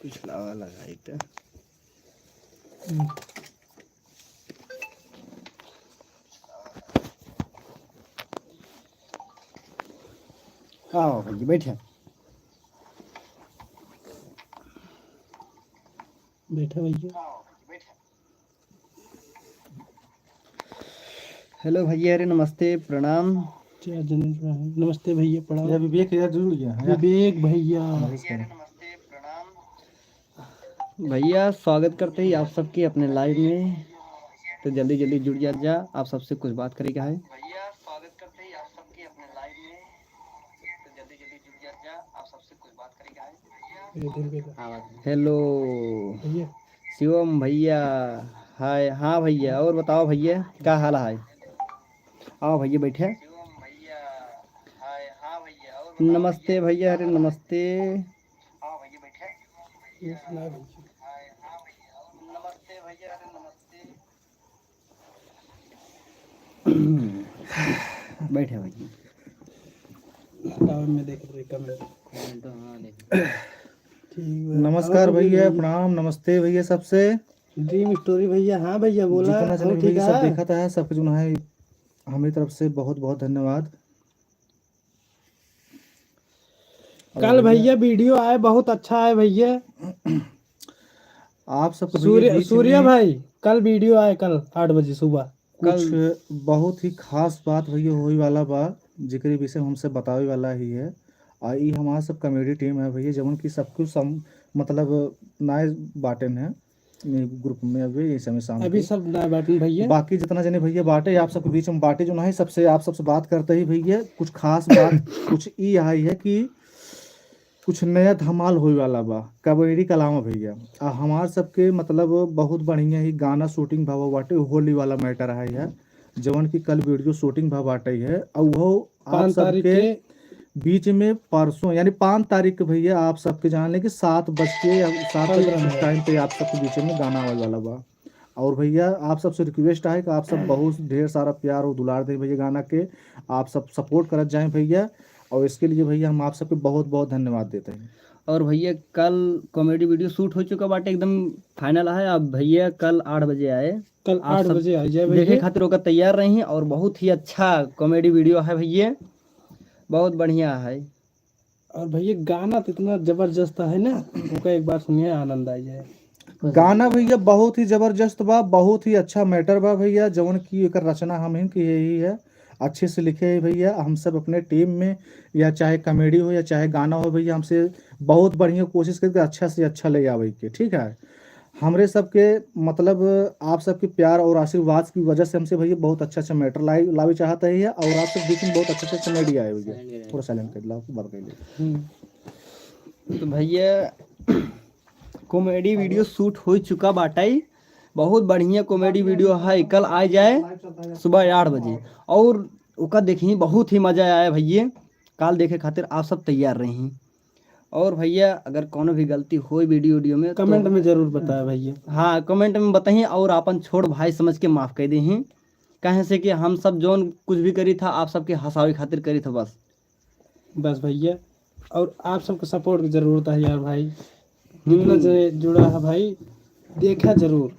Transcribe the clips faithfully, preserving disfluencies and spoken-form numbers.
कुछ लावा लगाई त। आओ भैया, बैठे। बैठे भैया। हेलो भैया, अरे नमस्ते, प्रणाम। क्या जनेश भाई? नमस्ते भैया, प्रणाम। ये विवेक यार जुड़ गया है। विवेक भैया। नमस्कार। भैया, स्वागत करते ही आप सबके अपने लाइव में। तो जल्दी जल्दी जुड़ जा, जा, आप सबसे कुछ बात करेगा है। ये दिल पे का। हेलो भैया। शिवम भैया, हाय। हाँ भैया, और बताओ भैया, का हाल है? आओ भैया, बैठे। नमस्ते भैया, अरे नमस्ते। ये सुना भैया। बैठे भैया। हटाओ, मैं देख रही comment। ठीक बा। नमस्कार और भैया, भैया। प्रणाम, नमस्ते भैया सबसे। Dream Story भैया, हाँ भैया, बोला, जितना जने और भी ठीक भैया सब है? देखत है, सबके जो है, हमारी तरफ से बहुत बहुत धन्यवाद। कल और भैया video आए, बहुत अच्छा है भैया। आप सबको भैया सूर्य, बीच सूर्या में भाई, कल video आए, कल आठ बजे सुबह। कुछ कल बहुत ही खास बात भैया होए वाला बा, जेकरे विषय में हमसे बतावे वाला ही है। आ ई हमार सब comedy team है भैया, जवन कि सब कुछ सम-, मतलब नाए बाटेन है। ए group में अभी ये समय शाम अभी के। सब ना बाटन भैया। बाकी जितना जने भैया बाटे, आप सबके बीच में बाटे जो नहीं, सबसे, आप सबसे बात करते ही भैया कुछ खास बात कुछ ई आई है कि कुछ नया धमाल होए वाला बा comedy के अलावा भैया। आ हमार सबके मतलब बहुत बढ़िया ही गाना shooting भवा बाटे, होली वाला matter है यार, जवन की कल video shooting भवा बाटे है। और वो आप पाँच तारीख सबके के बीच में परसों यानी पाँच तारीख के भैया आप सबके जान लें कि सात बज के या सात बजे के कुछ time पे आप सबके बीच में गाना आवे वाला बा। और भैया आप सबसे request है कि आप सब बहुत ढेर सारा प्यार और दुलार दें भैया गाना के, आप सब support करत जाएं भैया। और इसके लिए भैया हम आप सबके बहुत बहुत धन्यवाद देते हैं। और भैया कल comedy video shoot हो चुका बाटे, एकदम final है। अब भैया कल आठ बजे आए, कल आप आठ सब बजे आ जाए देखे भैया। खातिर ओकर तैयार रही। और बहुत ही अच्छा comedy video है भैया, बहुत बढ़िया है। और भैया गाना तो इतना जबरदस्त है ना, ओका एक बार सुनिए, आनंद आ जाए। गाना भैया बहुत ही जबरदस्त बा, बहुत ही अच्छा matter बा भैया, जवन की एकर रचना हम ही की यही है, अच्छे से लिखे है भैया। हम सब अपने team में या चाहे comedy हो या चाहे गाना हो भैया, हमसे बहुत बढ़िया कोशिश करके अच्छा से अच्छा ले आवे के, ठीक है। हमरे सबके मतलब आप सबके प्यार और आशीर्वाद की वजह से हमसे भैया बहुत अच्छा अच्छा matter लाई, लावे चाहत है और आप सब बीच में बहुत अच्छा अच्छा comedy आए भैया। थोड़ा silent कर ला, बात कर ले। हम्म। तो भैया comedy video shoot हो चुका बाटे, बहुत बढ़िया comedy video है, कल आ जाए सुबह आठ बजे। और ओका देखी बहुत ही मजा आए भैया, काल देखे खातिर आप सब तैयार रही। और भैया अगर कौनो भी गलती होई video उडियो में तो comment में जरूर बताए भैया। हाँ, comment में बताई और आपन छोट भाई समझ के माफ कर देही, काहे से कि हम सब जौन कुछ भी करी था आप सबके हंसावे खातिर करी था बस। बस भैया, और आप सबके support की जरूरत है यार भाई, जितना हम्म। जे जुड़ा है भाई, देखा जरूर।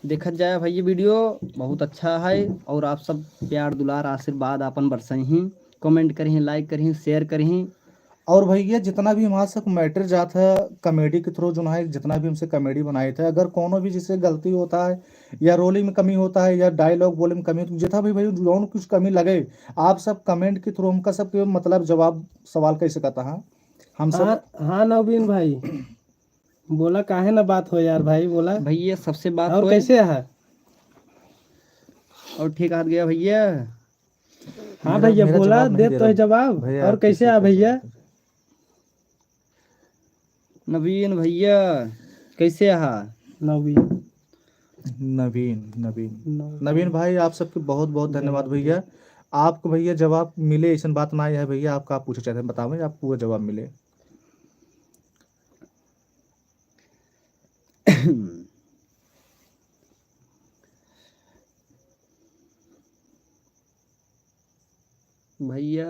देखत जाए भैया video बहुत अच्छा है और आप सब प्यार दुलार आशीर्वाद आपन बरसई ही, comment करही, like करही, share करही। और भैया जितना भी हमारे सब matter जात है comedy के through जो है, जितना भी हमसे comedy बनाए थे, अगर कोनो भी जिससे गलती होता है या रोली में कमी होता है या dialogue बोले में कमी होता है, जितना भी भाई जौन कुछ कमी लगे, आप सब comment के through हमका सबके मतलब जवाब सवाल कह सकता है। हम सब हाँ, हाँ नवीन भाई, बोला काहे ना बात हो यार भाई, बोला। भैया सबसे बात और होए। कैसे है? और ठीक हाथ गया भैया। हाँ मेरा, भैया, मेरा बोला, जवाब नहीं दे दे तो रहा। जवाब। भैया, और आप कैसे कैसे आ भैया? कैसे? नवीन भैया, कैसे आहा? नवीन। नवीन, नवीन। नवीन। नवीन भाई, आप सबके बहुत, बहुत धन्यवाद धन्यवाद भैया। भैया। आपको भैया जवाब मिले, ऐसन बात ना है भैया, आपका आप पूछे चाहते हैं, बतावें, आप पूरा जवाब मिले। भैया।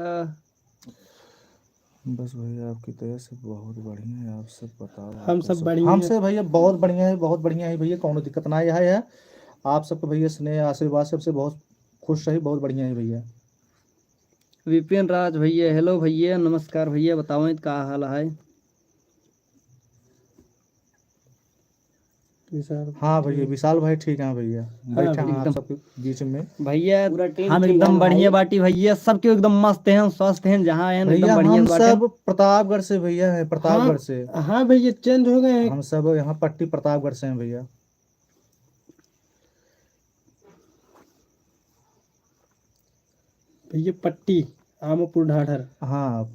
बस भैया, आपकी दया से बहुत बढ़िया है। आप सब बताओ, हम आपका सब सब बढ़िया। हमसे भैया बहुत बढ़िया है, बहुत बढ़िया है भैया, कौनो दिक्कत ना है। आप सबके भैया स्नेह आशीर्वाद से हमसे बहुत खुश रही, बहुत बढ़िया है भैया। विपिन राज भैया, hello भैया, नमस्कार भैया, बताओ का हाल है? विशाल हाँ भैया, ठीक। विशाल भाई ठीक है भैया, हाँ, बैठे हैं आप एकदम। सबके बीच में। भैया, पूरा team हम ठीक एकदम है बढ़िया भाई। बाटी भैया, सबके एकदम मस्त हैं, स्वस्थ हैं, जहाँ हैं एकदम भैया, बढ़िया हम बाटे। सब प्रतापगढ़ से भैया हैं, प्रतापगढ़ हाँ, से। हाँ भैया, change हो गए हैं। हम सब यहाँ पट्टी प्रतापगढ़ से हैं भैया। भैया पट्टी, आमापुर ढाढ़र। हाँ।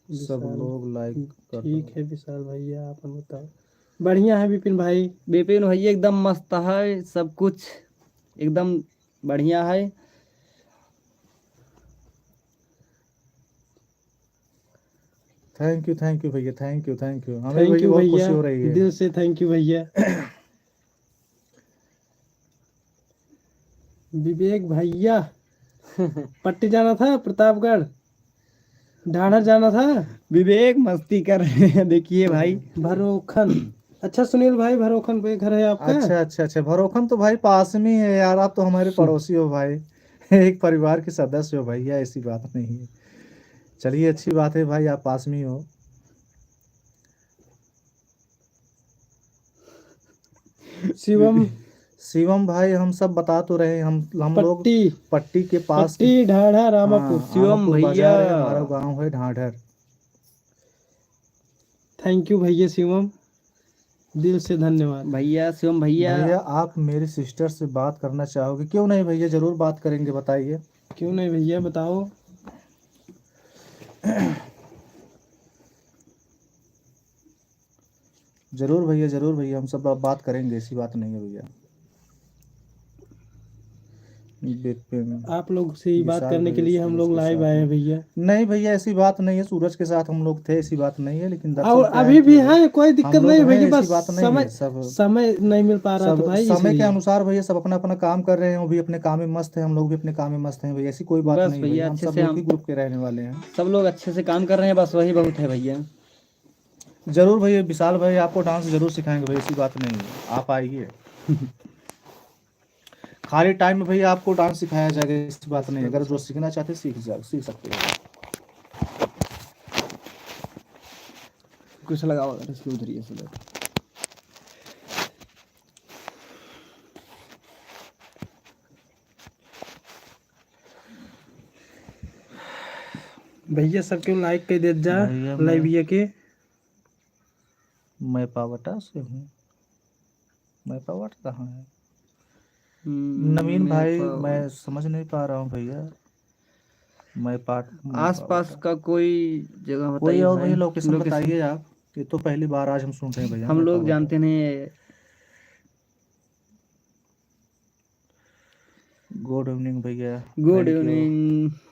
सब विशाल, लोग like कर ठीक दो। है विशाल भैया, आप बताओ। बढ़िया है विपिन भाई। विपिन भैया एकदम मस्त है, सब कुछ एकदम बढ़िया है। Thank you, thank you भैया, thank you, thank you। हमें thank भैया you बहुत भैया, खुशी हो रही है। दिल से thank you भैया। विवेक भैया, पट्टी जाना था, प्रतापगढ़, ढाढ़र जाना था। विवेक मस्ती कर रहे हैं, देखिए भाई। भरोखन, अच्छा सुनील भाई, भरोखन पे घर है आपका? अच्छा, अच्छा, अच्छा। भरोखन तो भाई पास में ही है यार, आप तो हमारे पड़ोसी हो भाई, एक परिवार के सदस्य हो भैया, ऐसी बात नहीं है। चलिए, अच्छी बात है भाई, आप पास में ही हो। शिवम। शिवम भाई, हम सब बता तो रहे, हम, हम लोग पट्टी। पट्टी के पास। पट्टी, ढाढ़ा, रामापुर। हाँ, शिवम रामापुर बाजार है, भैया। हमारा गाँव है ढाढ़र। Thank you भैया शिवम, दिल से धन्यवाद। भैया शिवम भैया। भैया, आप मेरी sister से बात करना चाहोगे? क्यों नहीं भैया, जरूर बात करेंगे, बताइए। क्यों नहीं भैया, बताओ। जरूर भैया, जरूर भैया, हम सब बा-, बात करेंगे, ऐसी बात नहीं है भैया। विपिन, आप लोग से ही बात विशाल करने के भैया, लिए हम सूरज लोग के live साथ आए हैं में। भैया। नहीं भैया, ऐसी बात नहीं है, सूरज के साथ हम लोग थे, ऐसी बात नहीं है, लेकिन दर्शन और क्या है अभी भी कि हैं, कोई दिक्कत हम लोग नहीं हैं, भैया, ऐसी बस बात नहीं समय, है, सब, समय नहीं मिल पा रहा था सब भाई, समय के इसीलिए। अनुसार भैया सब अपना अपना काम कर रहे हैं, वो भी अपने काम में मस्त है, हम लोग भी अपने काम में मस्त हैं भैया, ऐसी कोई बात बस नहीं भैया, भैया, हम अच्छे सब से एक हम ही group के रहने वाले हैं। सब लोग अच्छे से काम कर रहे हैं, बस वही बहुत है भैया। जरूर भैया, विशाल भाई आपको dance जरूर सिखाएंगे भाई, ऐसी बात नहीं है, आप आइए। खाली time में भैया आपको dance सिखाया जाएगा, ऐसी बात नहीं है। अगर जो सीखना चाहते सीख जा, सीख सकते हैं। कुछ लगाओ अगर इसके उधर ही ऐसे लगा। भैया सबके like कर देत जा, भैया मैं live के। मैं पावटा से हूँ। मैं पावट कहाँ है? हम्म, नवीन मैं भाई, पावट। मैं समझ नहीं पा रहा हूँ भैया। मैं पाट-, मैं आसपास पावट। का कोई जगह कोई बताइए और भाई, भैया location location। बताइए आप। ये तो पहली बार आज हम सुन रहे हैं भैया, हम मैं लोग पावट। जानते नहीं। Good evening भैया। Good evening। Thank you।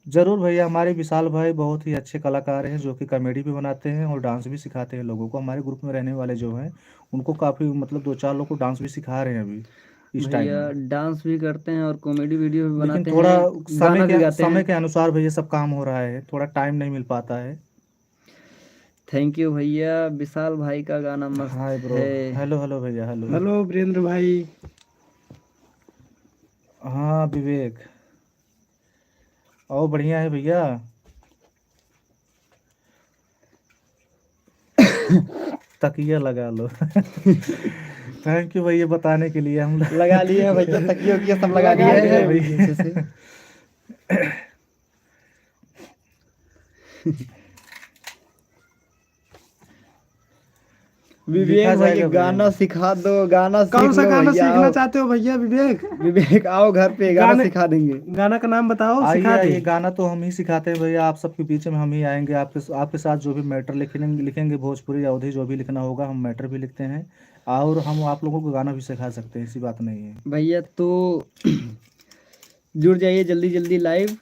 जरूर भैया, हमारे विशाल भाई बहुत ही अच्छे कलाकार हैं जो कि comedy भी बनाते हैं और dance भी सिखाते हैं लोगों को। हमारे group में रहने वाले जो हैं उनको काफ़ी, मतलब, दो चार लोग को dance भी सिखा रहे हैं अभी इस time भैया में। Dance भी करते हैं और comedy video भी बनाते हैं, गाना भी गाते हैं। लेकिन थोड़ा समय के, समय के अनुसार भैया सब काम हो रहा है, थोड़ा time नहीं मिल पाता है। Thank you भैया, विशाल भाई का गाना मस्त है। Hi bro। Hello, hello भैया, hello। Hello वीरेंद्र भाई। हाँ विवेक, और बढ़िया है भैया। तकिया लगा लो। Thank you भैया बताने के लिए, हम लोग लगा लिए हैं भैया, तकिया वकिया सब लगा लिए हैं भैया। अच्छे से। विवेक भाई, गाना सिखा दो, गाना सीख लो भैया, आओ। कौन सा गाना सीखना चाहते हो भैया विवेक? विवेक, आओ घर पे, गाना सिखा देंगे। गाना का नाम बताओ, सिखा दे। आइए, गाना तो हम ही सिखाते हैं भैया, आप सबके बीच में हम ही आएंगे, आपके, आपके साथ जो भी matter लिखेंगे, लिखेंगे भोजपुरी या अवधी जो भी लिखना होगा, हम matter भी लिखते हैं और हम आप लोगों को गाना भी सिखा सकते हैं, ऐसी बात नहीं है। भैया तो जुड़ जाइए जल्दी जल्दी live।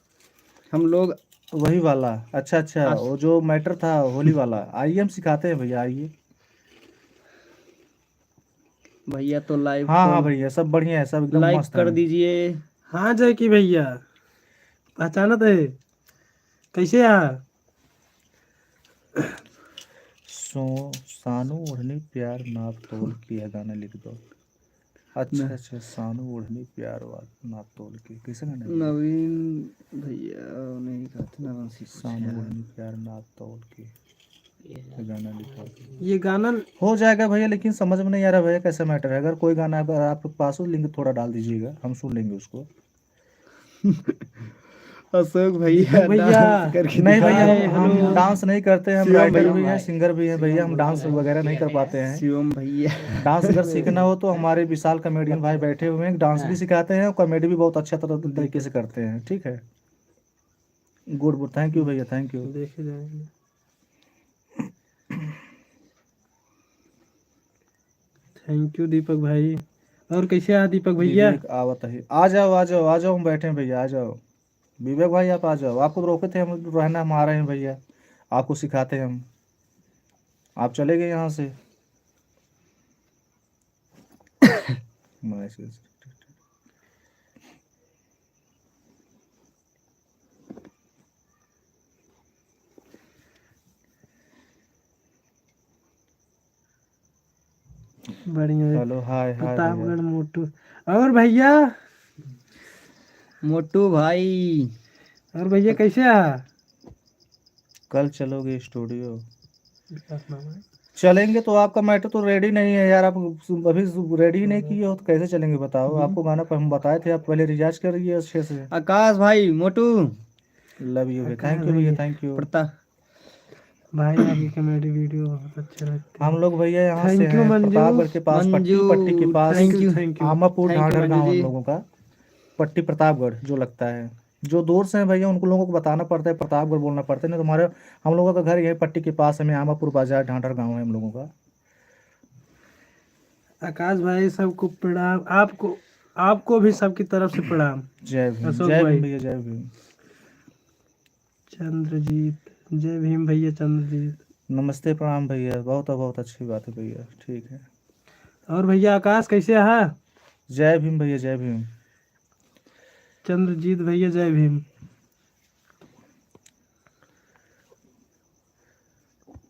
हम लोग वही वाला। अच्छा, अच्छा, वो जो matter था होली वाला। आइए, हम सिखाते हैं भैया, आइए। भैया तो live हाँ, हाँ को भैया, सब बढ़िया है, सब एकदम like मस्त कर है। दीजिए। हाँ जैकी भैया, पहचानत है, कैसे आ? सो-, सानू ओढ़नी प्यार नाप तोल के यह गाना लिख दो। अच्छा, न। अच्छा, सानू ओढ़नी प्यार वा-, नाप तोल के। कैसे गाना है? नवीन भैया नहीं कहते, नवीन से पूछे सानू हैं। ओढ़नी प्यार नाप तोल के। ये गाना लिखा। ये गाना हो जाएगा भैया, लेकिन समझ में नहीं आ रहा भैया कैसा matter है। अगर कोई गाना अगर आपके पास हो, link थोड़ा डाल दीजिएगा, हम सुन लेंगे उसको। अशोक भैया दीपक भैया। Dance करके नहीं भैया, दिखाओ। हम, हम dance नहीं करते हैं, हम शिवम writer भैया। भी हैं, singer भी हैं भैया, हम dance वगैरह नहीं कर पाते हैं। शिवम भैया। Dance अगर सीखना हो तो हमारे विशाल comedian भाई बैठे हुए हैं, dance भी हाँ। सिखाते हैं और comedy भी बहुत अच्छा तरह, तरीके से करते हैं, ठीक है। Good, good, thank you भैया, thank you। देखे जाएंगे। Thank you दीपक भाई। और कैसे आ दीपक भैया? विवेक आवत है। आ जाओ, आ जाओ, आ जाओ, हम बैठे हैं भैया, आ जाओ। विवेक भाई आप आ जाओ, आपको तो रोके थे हम, रहना हम आ रहे हैं भैया, आपको सिखाते हैं हम, आप चले गए यहाँ से। Message। बढ़िया है। Hello, hi, hi, प्रतापगढ़ भैया। मोटू। और भैया? मोटू भाई। और भैया कैसे आ? कल चलोगे studio? विकास मामा। चलेंगे तो आपका matter तो ready नहीं है यार, आप अभी ready ही नहीं किए हो तो कैसे चलेंगे बताओ? हम्म। आपको गाना पर हम बताए थे, आप पहले रियाज करिए अच्छे से। आकाश भाई, मोटू। Love you भैया, आकाश thank you भैया, भैया। Thank you। प्रता-, भाई, आपकी comedy video बहुत अच्छे लगते हैं। हम लोग भैया यहाँ से हैं, मंजू। प्रतापगढ़ के पास पट्टी, मंजू, पट्टी के पास thank you, thank you। Amapur thank you, ढांढर गाँव हम लोगों का, पट्टी प्रतापगढ़ जो लगता है। जो दूर से हैं भैया, उनको लोगों को बताना पड़ता है, प्रतापगढ़ बोलना पड़ता है, नहीं तो हमारे, हम लोगों का घर यहीं पट्टी के पास है, आमापुर बाजार, ढांढर गाँव है हम लोगों का। आकाश भाई, सबको प्रणाम, आपको, आपको भी सबकी तरफ से प्रणाम। जय भीम, अशोक जय भाई। भीम भैया, जय भीम। चंद्रजीत, जय भीम भैया चंद्रजीत। नमस्ते, प्रणाम भैया, बहुत, बहुत अच्छी बात है भैया, ठीक है। और भैया आकाश कैसे है? जय भीम भैया, जय भीम। चंद्रजीत भैया, जय भीम।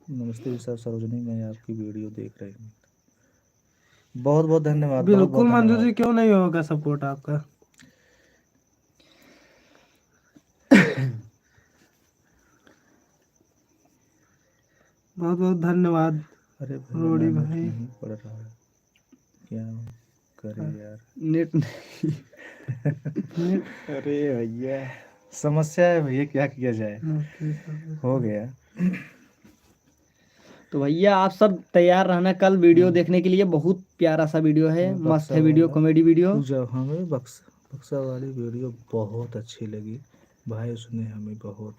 नमस्ते जी सर, सरोजनी, मैं आपकी video देख रही हूँ। बहुत बहुत धन्यवाद, बहुत बहुत धन्यवाद। बिल्कुल मंजू जी, क्यों नहीं होगा support आपका? बहुत बहुत धन्यवाद। अरे भैया, रोड़ी भाई। नहीं पड़ रहा है। क्या करे हाँ। यार। Net नहीं। Net। अरे भैया। समस्या है भैया, क्या किया जाए? Okay, sir. हो गया। तो भैया, आप सब तैयार रहना कल video हम्म। देखने के लिए। बहुत प्यारा सा video है, हाँ, मस्त है video, comedy video। तू जब हमें बक्स-, बक्सा वाली video बहुत अच्छी लगी भाई, उसने हमें बहुत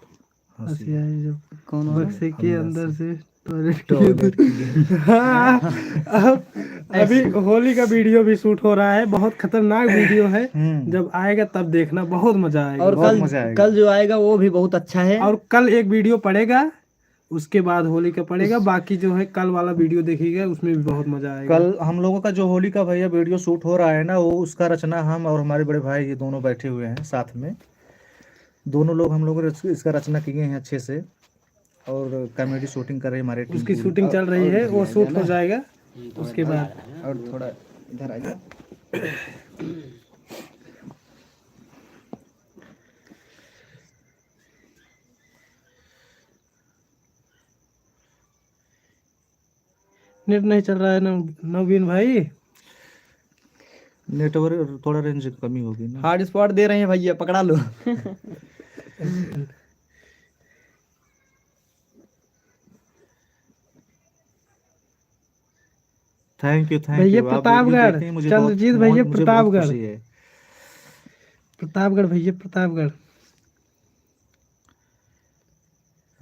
हंसी। हंसी आई जब कौन वाला? बक्से के अंदर से। अंदर से toilet के toilet के लिए। हाँ, अब अभी ऐसे। होली का video भी shoot हो रहा है, बहुत खतरनाक video है। हम्म। जब आएगा तब देखना, बहुत मजा आएगा। और बहुत कल, मजा आएगा। कल जो आएगा वो भी बहुत अच्छा है। और कल एक video पड़ेगा, उसके बाद होली का पड़ेगा। उस बाकी जो है कल वाला video देखिएगा, उसमें भी बहुत मजा आएगा। कल हम लोगों का जो होली का भैया video shoot हो रहा है ना, वो उसका रचना हम और हमारे बड़े भाई ये दोनों बैठे हुए हैं साथ में। दोनों लोग हम लोग रच-, इसका रचना किए हैं अच्छे से और comedy shooting कर रहे हैं हमारे team उसकी पूरी। Shooting चल रही है, वो shoot हो जाएगा। हम्म, थोड़ा उसके बाद। और थोड़ा इधर आ जाओ। Net नहीं चल रहा है नव-, नवीन भाई। Network थोड़ा range कमी होगी ना। Hotspot दे रहे हैं भैया, पकड़ा लो। Thank you, thank you। भैया आप video प्रतापगढ़, देखते हैं, मुझे बहुत, चंद्रजीत भैया मुझे बहुत प्रतापगढ़। खुशी है। प्रतापगढ़ भैया, प्रतापगढ़।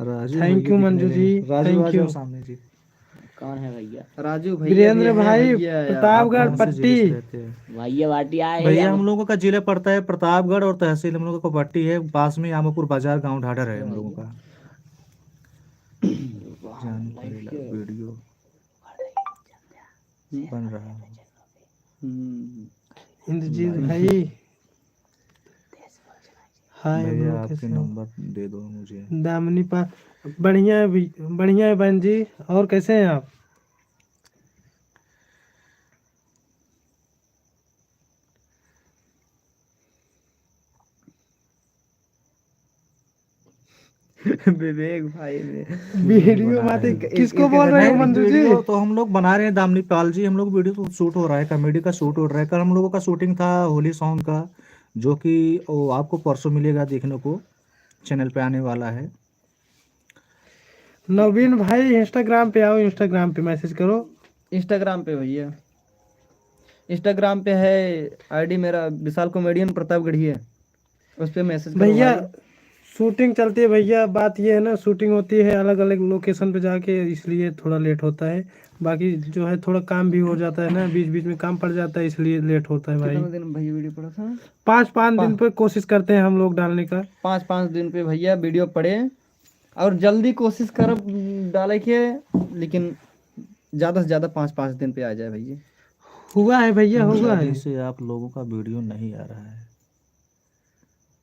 राजू thank भैया you दिखने मंजू नहीं। जी, राजू thank आ जाओ you। सामने जी। कौन है भैया? राजू भैया वीरेंद्र भी हैं भाई, भैया, आप प्रतापगढ़ कौन से जिले से पट्टी। रहते हैं? भैया बाटी आए भैया, हैं। हम लोगों का जिला पड़ता है प्रतापगढ़ और तहसील हम लोगों का पट्टी है, पास में आमापुर बाजार, गांव ढाढर है हम लोगों का। वाह, जान like पड़ेगा, video बन रहा है। हम्म। इंद्रजीत भाई। भाई। हाय भैया, ब्रो, आपके कैसे हो? नंबर दे दो मुझे। दामिनी पा-, बढ़िया है भाई, बढ़िया है बहन जी। और कैसे हैं आप? विवेक भाई ने वीडियो बना बात है। रहे हैं। किसको एक, एक बोल रहे हो, नहीं, मंजू जी? वीडियो तो हम लोग बना रहे हैं, दामिनी पाल जी, हम लोग वीडियो तो शूट हो रहा है, कॉमेडी का शूट हो रहा है। कल हम लोगों का शूटिंग था होली सॉन्ग का, जो कि वो आपको परसों मिलेगा देखने को, चैनल पे आने वाला है। नवीन भाई, Instagram पे आओ, Instagram पे मैसेज करो। Instagram पे भैया, Instagram पे है आईडी मेरा, विशाल कॉमेडियन प्रतापगढ़ी है, उस पे मैसेज करो भैया, भाई। शूटिंग चलती है भैया, बात ये है ना, शूटिंग होती है अलग अलग लोकेशन पे जाके, इसलिए थोड़ा लेट होता है। बाकी जो है, थोड़ा काम भी हो जाता है ना, बीच बीच में काम पड़ जाता है, इसलिए लेट होता है भाई। कितना दिन भैया वीडियो पड़ा था? पाँच, पाँच दिन पाँच। पे कोशिश करते हैं हम लोग डालने का। पाँच, पाँच दिन पे भैया वीडियो पड़े, और जल्दी कोशिश करब डाले के, लेकिन ज़्यादा से ज़्यादा पाँच, पाँच दिन पे आ जाए भैया। हुआ है भैया, तीन हुआ चार है। दिन से आप लोगों का वीडियो नहीं आ रहा है,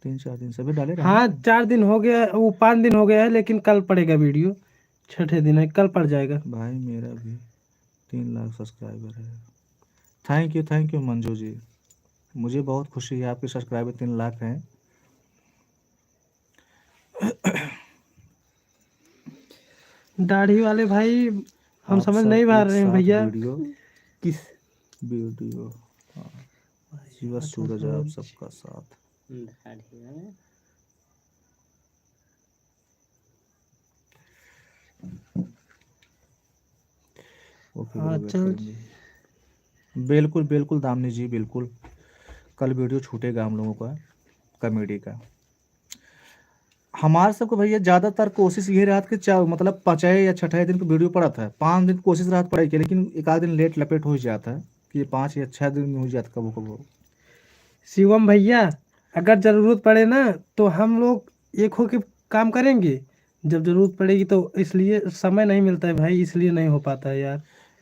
तीन चार दिन से भी डाले रहे। हाँ, चार दिन हो गया, वो पाँच दिन हो गया है, लेकिन कल पड़ेगा वीडियो, छठे दिन है, कल पड़ जाएगा। भाई, मेरा भी तीन लाख सब्सक्राइबर है। Thank you, thank you Manju ji, मुझे बहुत खुशी है, आपके सब्सक्राइबर तीन लाख हैं। दाढ़ी वाले भाई, हम आप समझ सब नहीं पा एक रहे हैं साथ भैया। वीडियो किस वीडियो? हाँ। भाई, शिवा हाथ सूरज, आप मत सबका साथ। दाढ़ी वाले। ओके, हाँ, वीडियो वेट चल। करेंगे। बिल्कुल, बिल्कुल दामिनी जी, बिल्कुल। कल वीडियो छूटेगा हम लोगों का कॉमेडी का। हमार सबके भैया ज़्यादातर कोशिश यही रहत कि चा-, मतलब पाँचवे या छठे दिन को वीडियो पड़त है, पाँच दिन कोशिश रहत पड़े के, लेकिन एक आध दिन लेट लपेट हो जात है कि पाँच या छः दिन में हो जात कबो कबो। शिवम भैया, अगर जरूरत पड़े ना, तो हम लोग एक होके काम करेंगे, जब जरूरत पड़ेगी तो, इसलिए समय नहीं मिलता है भाई, इसलिए नहीं हो पाता है यार।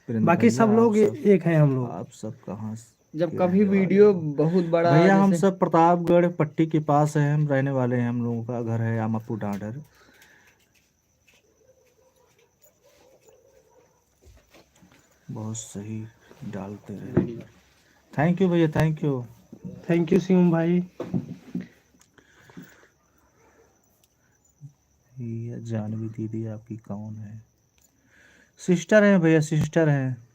प्रिंस बाकी भैया, सब आप लोग ए-, सब, एक हैं हम लोग। आप सब कहाँ से जब के कभी रहने वाले वीडियो हो? बहुत बड़ा भैया, हम जैसे सब प्रतापगढ़ पट्टी के पास हैं, हम रहने वाले हैं, हम लोगों का घर है आमापुर डांडर। बहुत सही डालते हैं। वीडियो। थैंक यू भैया, thank you. Thank you Shivam भाई। ये जानवी दीदी आपकी कौन है? सिस्टर हैं भैया, सिस्टर हैं।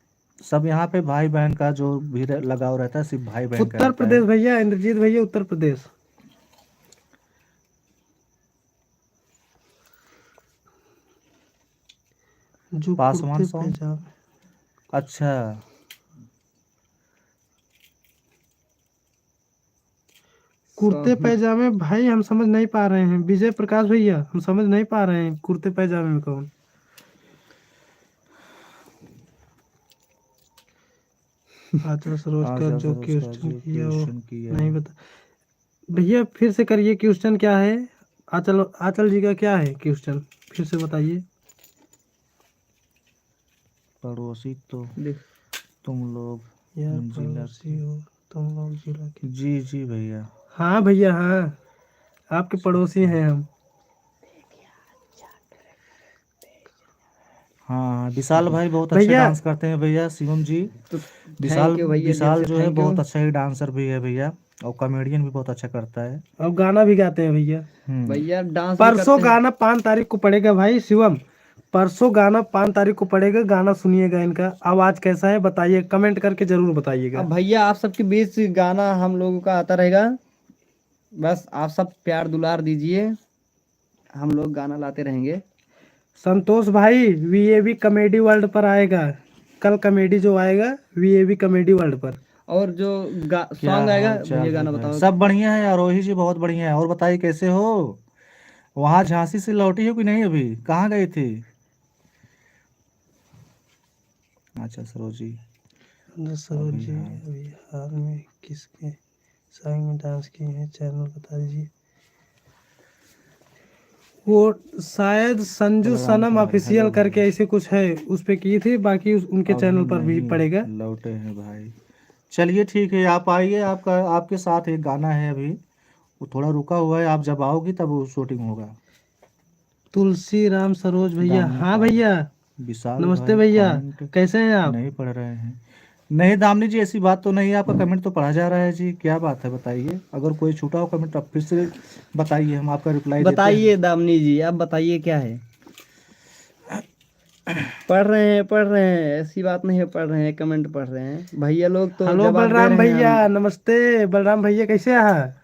सब यहाँ पे भाई बहन का जो भी र-, लगाव रहता है, सिर्फ भाई बहन का उत्तर रहता है। प्रदेश भैया, इंद्रजीत भैया, उत्तर प्रदेश। जो पासवान कुर्ते सॉन्ग? पैजामे। अच्छा। कुर्ते सॉन्ग। पैजामे भाई हम समझ नहीं पा रहे हैं। विजय प्रकाश भैया, हम समझ नहीं पा रहे हैं कुर्ते पैजामे में कौन? आचल सरोज का आचल जो सरोज का क्वेश्चन जो किया वो क्वेश्चन किया। नहीं बता। भैया फिर से करिए, क्वेश्चन क्या है? आचल, आचल जी का क्या है क्वेश्चन? फिर से बताइए। पड़ोसी तो देख। तुम लोग यार, जिला पड़ोसी के। हो तुम लोग जिला के। जी, जी भैया। हाँ भैया, हाँ, आपके पड़ोसी हैं हम। हाँ, हाँ, विशाल भाई बहुत अच्छा भैया। डांस करते हैं भैया, शिवम जी। तो विशाल, thank you भैया, विशाल दिल से जो है thank you। बहुत अच्छा ही डांसर भी है भैया, और कॉमेडियन भी बहुत अच्छा करता है। और गाना भी गाते हैं भैया। हम्म। भैया डांस भी परसों करते हैं। गाना पाँच तारीख को पड़ेगा भाई शिवम, परसों गाना पाँच तारीख को पड़ेगा, गाना सुनिएगा, इनका आवाज़ कैसा है बताइए, कमेंट करके ज़रूर बताइएगा। अब भैया आप सबके बीच गाना हम लोगों का आता रहेगा, बस आप सब प्यार दुलार दीजिए, हम लोग गाना लाते रहेंगे। संतोष भाई, V A V comedy world पर आएगा, कल कॉमेडी जो आएगा V A V comedy world पर। और जो गा-, क्या सॉन्ग आएगा, हाल चाल भैया है गाना भाई? बताओ। सब बढ़िया है, आरोही जी बहुत बढ़िया है। और बताइए कैसे हो? वहाँ झांसी से लौटी हो कि नहीं अभी? कहाँ गई थी? अच्छा, सरोज जी। अच्छा, सरोज अभी जी, हाँ। अभी हाल में किसके सॉन्ग में डांस किए हैं, चैनल बता दीजिए। वो शायद संजू प्रणाम, सनम प्रणाम, ऑफिशियल hello, करके hello। ऐसे कुछ है, उस पे की थी, बाकी उस, उनके अभी चैनल पर भी नहीं पड़ेगा। लौटे हैं भाई। चलिए ठीक है, आप आइए, आपका, आपके साथ एक गाना है अभी, वो थोड़ा रुका हुआ है, आप जब आओगी तब वो shooting होगा। तुलसी राम सरोज भैया, दामनी हाँ पाल। भैया। विशाल नमस्ते भाई, भैया, comment कैसे हैं आप? नहीं पढ़ रहे हैं। नहीं दामनी जी, ऐसी बात तो नहीं है, आपका comment तो पढ़ा जा रहा है जी। क्या बात है, बताइए, अगर कोई छूटा हो comment आप फिर से बताइए, हम आपका reply देते हैं। बताइए दामनी जी, आप बताइए क्या है। पढ़ रहे हैं, पढ़ रहे हैं, ऐसी बात नहीं है, पढ़ रहे हैं, comment पढ़ रहे हैं भैया लोग तो। हेलो जवाब दे बलराम रहे हैं भैया, हम। नमस्ते बलराम भैया, कैसे हैं?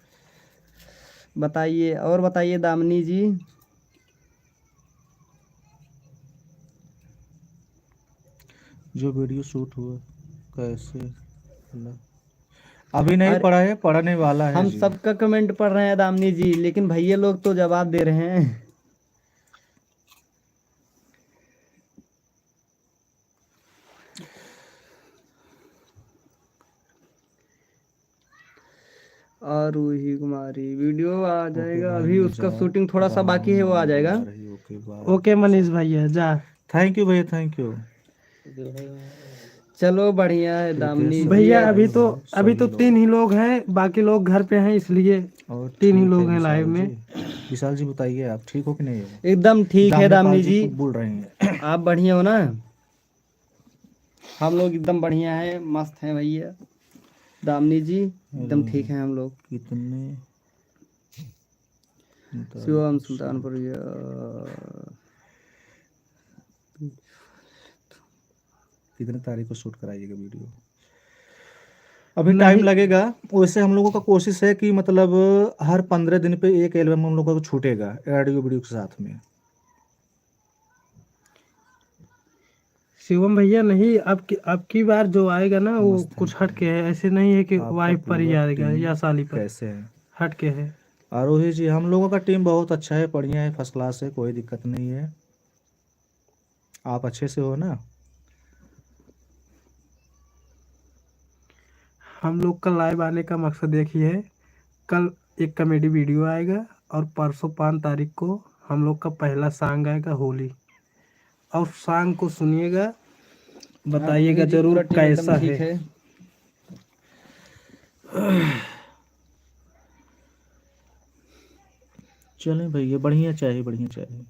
बताइए, और बताइए दामिनी जी। जो video shoot हुआ, कैसे लगा? अभी नहीं अरे, पढ़ा है, पढ़ने वाला है हम जी। सबका comment पढ़ रहे हैं दामिनी जी, लेकिन भैया लोग तो जवाब दे रहे हैं। और रूही कुमारी video आ जाएगा, अभी उसका shooting थोड़ा सा बाकी है, वो आ जाएगा। OK मनीष भैया, जा। Thank you भैया, thank you। चलो बढ़िया है दामिनी जी। भैया, अभी तो, अभी तो तीन ही लोग हैं, बाकी लोग घर पे हैं, इसलिए और तीन ही लोग हैं live में। विशाल जी, बताइए आप ठीक हो कि नहीं हो? एकदम ठीक है दामिनी जी। बोल रहे हैं। आप बढ़िया हो ना? हम लोग एकदम बढ़िया है, मस्त है भैया। दामिनी जी, एकदम ठीक है हम लोग। कितने शिवम सुल्तानपुर, या कितने तारीख को shoot कराइएगा video? अभी time लगेगा। वैसे हम लोगों का कोशिश है कि मतलब हर पन्द्रह दिन पे एक album हम लोगों का छूटेगा audio video के साथ में। शिवम भैया, नहीं, अब की, अब की बार जो आएगा ना, वो कुछ हट के है। ऐसे नहीं है कि wife पर ही आएगा या साली पर। कैसे है? हट के है। आरोही जी, हम लोगों का team बहुत अच्छा है, बढ़िया है, first class है, कोई दिक्कत नहीं है। आप अच्छे से हो ना? हम लोग का live आने का मकसद एक ही है, कल एक comedy video आएगा और परसों पाँच तारीख को हम लोग का पहला song आएगा होली। और song को सुनिएगा, बताइएगा जरूर कैसा है। चलें भैया, बढ़िया चाहिए, बढ़िया चाहिए।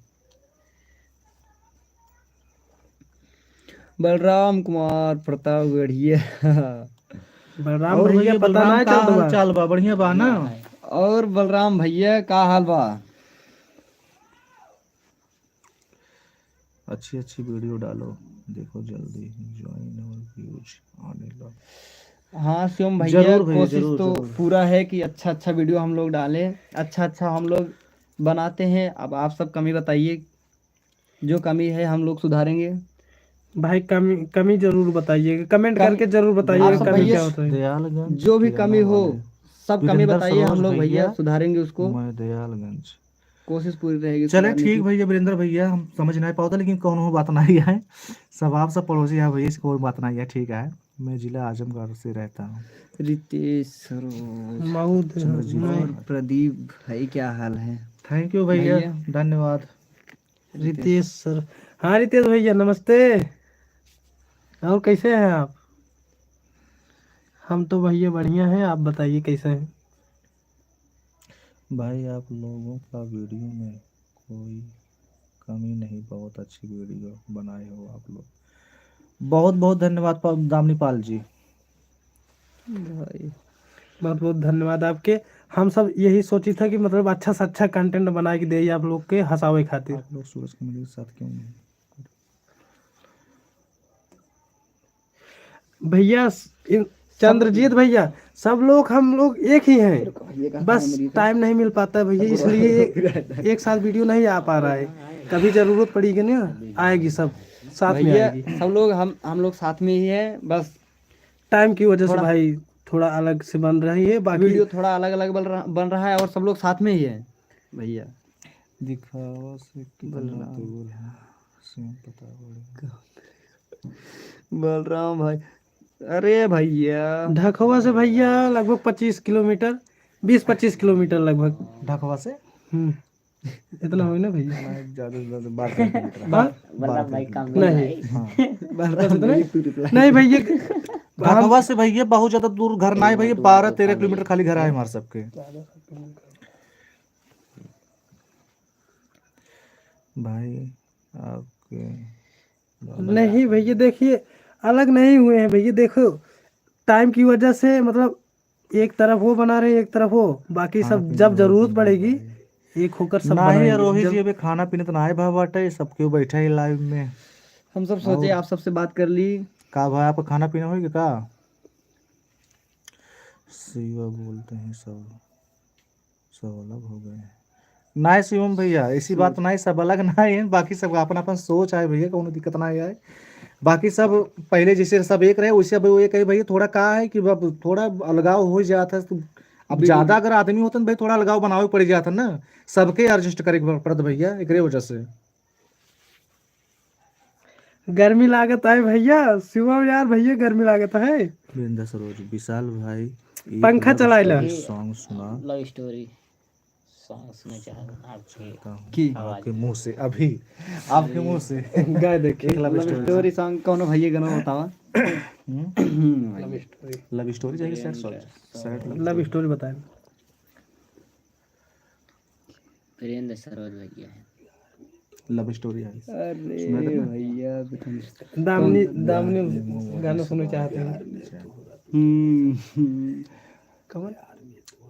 बलराम कुमार प्रतापगढ़िया। बलराम भैया, पता ना चलत बा। चाल बा, बढ़िया बा ना? और बलराम भैया, का हाल बा? अच्छी अच्छी video डालो, देखो जल्दी join और views आने लग। हाँ शिवम भैया, जरूर भैया, कोशिश जरूर, तो जरूर। पूरा है कि अच्छा अच्छा video हम लोग डालें, अच्छा अच्छा हम लोग बनाते हैं। अब आप सब कमी बताइए, जो कमी है हम लोग सुधारेंगे। भाई कमी, कमी जरूर बताइएगा, comment करके जरूर बताइएगा, कमी क्या होता है। दयालगंज जो भी कमी हो, सब कमी बताइए, हम लोग भैया सुधारेंगे उसको। मैं दयालगंज। कोशिश पूरी रहेगी चले सुधारने की। ठीक भैया, वीरेंद्र भैया, हम समझ नहीं पावत, लेकिन कौनो बात नहीं है। सब आप सब पड़ोसी हैं भैया, इसको कोई बात नहीं है, ठीक है। मैं जिला आजमगढ़ से रहता हूँ। रितेश सरोज। मऊ दे चंद्रजीत और भाई। प्रदीप भाई, क्या हाल है? Thank you भैया, भैया। धन्यवाद। रितेश सर, हाँ रितेश भैया, नमस्ते। और कैसे हैं आप? हम तो भैया बढ़िया हैं, आप बताइए कैसे हैं? भाई, आप लोगों का video में कोई कमी नहीं, बहुत अच्छी video बनाए हो आप लोग। बहुत बहुत धन्यवाद पा-, दामनी पाल जी। भाई, बहुत बहुत धन्यवाद आपके। हम सब यही सोची था कि मतलब अच्छा से अच्छा content बना के दे आप लोग के हंसावे खातिर। आप लोग सूरज के मेरे साथ क्यों नहीं? भैया, इन-, चंद्रजीत भैया, सब लोग हम लोग एक ही हैं, बस time नहीं मिल पाता है भैया, इसलिए एक साथ video नहीं आ पा रहा है। कभी जरूरत पड़ेगी ना, आएगी सब साथ में भैया, आएगी। सब लोग हम, हम लोग साथ में ही हैं, बस time की वजह से थोड़ा भाई थोड़ा अलग से बन रही है, बाकी video थोड़ा अलग अलग बन रहा, बन रहा है और सब लोग साथ में ही है भैया। दिखावा से कितना बलराम। दूर है, सेम पता पड़ेगा। बलराम भाई, अरे भैया। ढखवा से भैया लगभग पच्चीस किलोमीटर, बीस पच्चीस किलोमीटर लगभग। ढखवा से? हम्म। इतना होई ना भैया। ना, ज्यादा से ज्यादा बारह तेरह किलोमीटर। हाँ? बल्लभ भाई, काम नहीं। हाँ। बल्लभ भाई, तू reply। नहीं भैया, घटवा से भैया बहुत ज्यादा दूर घर ना है भैया, बारह तेरह किलोमीटर खाली घर आए हमारे सबके। भाई, आपके नहीं भैया, देखिए, अलग नहीं हुए हैं भैया। देखो, time की वजह से, मतलब, एक तरफ वो बना रहे, एक तरफ वो, बाकी सब जब जरूरत पड़ेगी, एक होकर सब बनाएंगे। नहीं यार, रोहित जी, अभी खाना पीना तो ना आए भा बाटे, सब केहू बैठा है live में। हम सब सोचे आप सबसे बात कर ली। का भाई, आपका खाना पीना होइगा का? शिवा बोलते हैं सब, सब अलग हो गए हैं। नाय शिवम भैया, ऐसी बात नाय, सब अलग नाय है, बाकी सब अपन अपन सोच आए भैया, कौनो दिक्कत नाय आए। बाकी सब पहले जैसे सब एक रहे, वैसे अब वो एक है भैया। थोड़ा का है कि अब थोड़ा अलगाव हो जात है, तो अब बिल्कुल। ज्यादा अगर आदमी होतन भाई, थोड़ा अलगाव बनावे पड़ जात है ना, सबके adjust करे के पड़त भैया, एकरे वजह से। गर्मी लागत है भैया, शिवम यार, भैया गर्मी लागत है। बिंदास रोज, विशाल भाई, एक पंखा love चलाए ला। Story song सुना। Love story song सुनना चाहता हूँ आपके की? आवाज आपके में। मुंह से अभी, आपके मुंह से। गाय देखिए। एक love story। Love story song कौनो भैया गाना बतावा। हम्म? Love story। Love story चाहिए, sad song। Sad love story। Love story बताए। वीरेंद्र सरोज भैया है। Love story है। अरे सुना दे ना। भैया, दामिनी, कौन? दामिनी गाना सुनना चाहते हैं। हम्म, हम्म। कौन?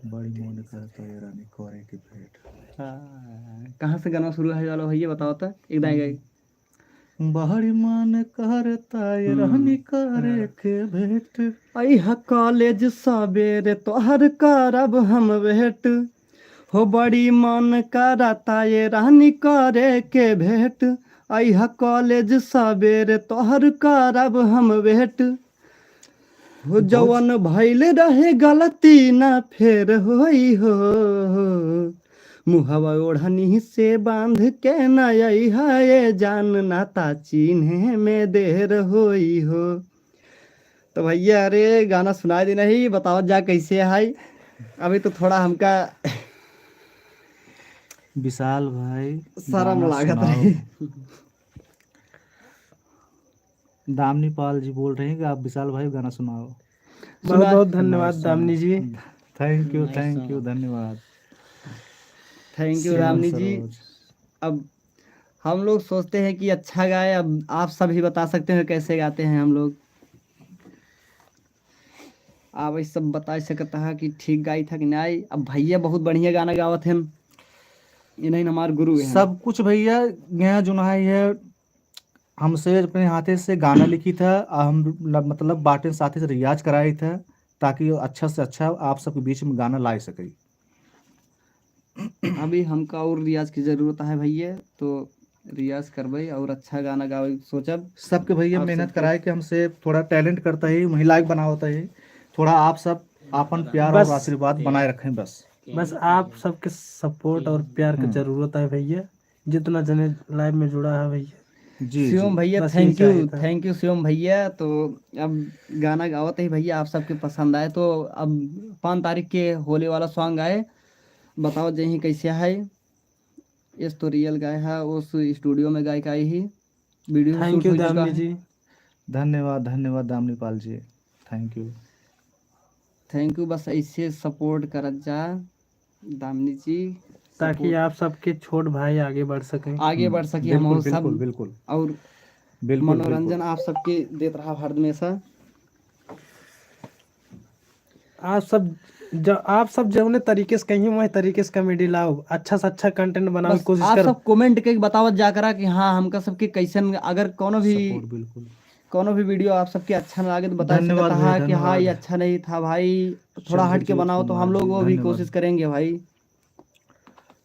बड़ी मन करता है रानी करे के भेंट। हाँ, कहाँ से गाना शुरू है वाला भैया, बताओ तो। एक दाएं गाए। बड़ी मन करता ये हम्म। रानी करे के भेंट। अइहा college सबेरे तोहर करब हम wait। हो बड़ी मन करता ये रानी करे के भेंट। अइहा college सबेरे तोहर करब हम wait। हो बहुत जवन भइल रहे गलती ना फेर होई हो। मुहवा ओढ़नी से बांध के ना अइहा ये जान, नाता चिन्हे में देर होई हो। तो भैया, अरे गाना सुनाई दे नहीं, बताओ जा कैसे है। अभी तो थोड़ा हमका विशाल भाई, शर्म गाना लागत सुनाओ। रही। दामिनी पाल जी बोल रहे हैं कि आप विशाल भाई गाना सुनाओ। बहुत बहुत धन्यवाद दामिनी जी। Thank you, thank you, धन्यवाद। Thank you दामिनी जी। अब हम लोग सोचते हैं कि अच्छा गाए, अब आप सब ही बता सकते हैं कैसे गाते हैं हम लोग। आप ई सब बता सकता है कि ठीक गाई था कि नहीं। अब भैया बहुत बढ़िया गाना गावत हैं, इन्हीं हमार गुरु हैं। सब कुछ भैया गया जो ना है, हमसे अपने हाथे से गाना लिखी था, आ हम ल-, मतलब बाटे साथे से रियाज कराई था, ताकि अच्छा से अच्छा आप सबके बीच में गाना ला सके। अभी हमका और रियाज की जरूरत है भैया, तो रियाज करबे और अच्छा गाना गावे सोचब। सबके भैया आप मेहनत सबके कराए कि हमसे थोड़ा talent करता है, वहीं लायक बनावता है। थोड़ा आप सब आपन प्यार और आशीर्वाद बनाए रखें बस। बस आप सबके support और प्यार के हम्म। जरूरत है भैया, जितना जने live में जुड़ा है भैया। जी, शिवम जी। भैया, बस यही thank you, चाहिए था। Thank you शिवम भैया। तो अब गाना गावत ही भैया, आप सबके पसंद आए तो अब पाँच तारीख के होली वाला song आए, बताओ जय ही कैसे है। इस तो real गाए है, उस studio में गाय के आई ही, video shoot हो चुका है। Thank you दामिनी जी। धन्यवाद, धन्यवाद दामिनी पाल ji, thank you। Thank you, बस ऐसे support करत जा दामिनी जी, ताकि support आप सबके छोट भाई आगे बढ़ सकें। आगे बढ़ सकें हम बिल्कुल, और सब बिल्कुल, बिल्कुल। और बिल्कुल, मनोरंजन बिल्कुल। आप सबके देत रहा हर हमेशा। आप सब ज-, आप सब जौने तरीके से कहीं वही तरीके से comedy लाओ, अच्छा से अच्छा content बनावे की कोशिश करो। बस आप सब comment के बतावत जा करा कि हाँ, हमका सबके कैसन, अगर कौनो भी support, बिल्कुल। कौनो भी video आप सबके अच्छा ना लागे तो बता सकता है कि हाँ, ये अच्छा नहीं था भाई, थोड़ा हट के बनाओ, तो हम लोग वो भी कोशिश करेंगे भाई।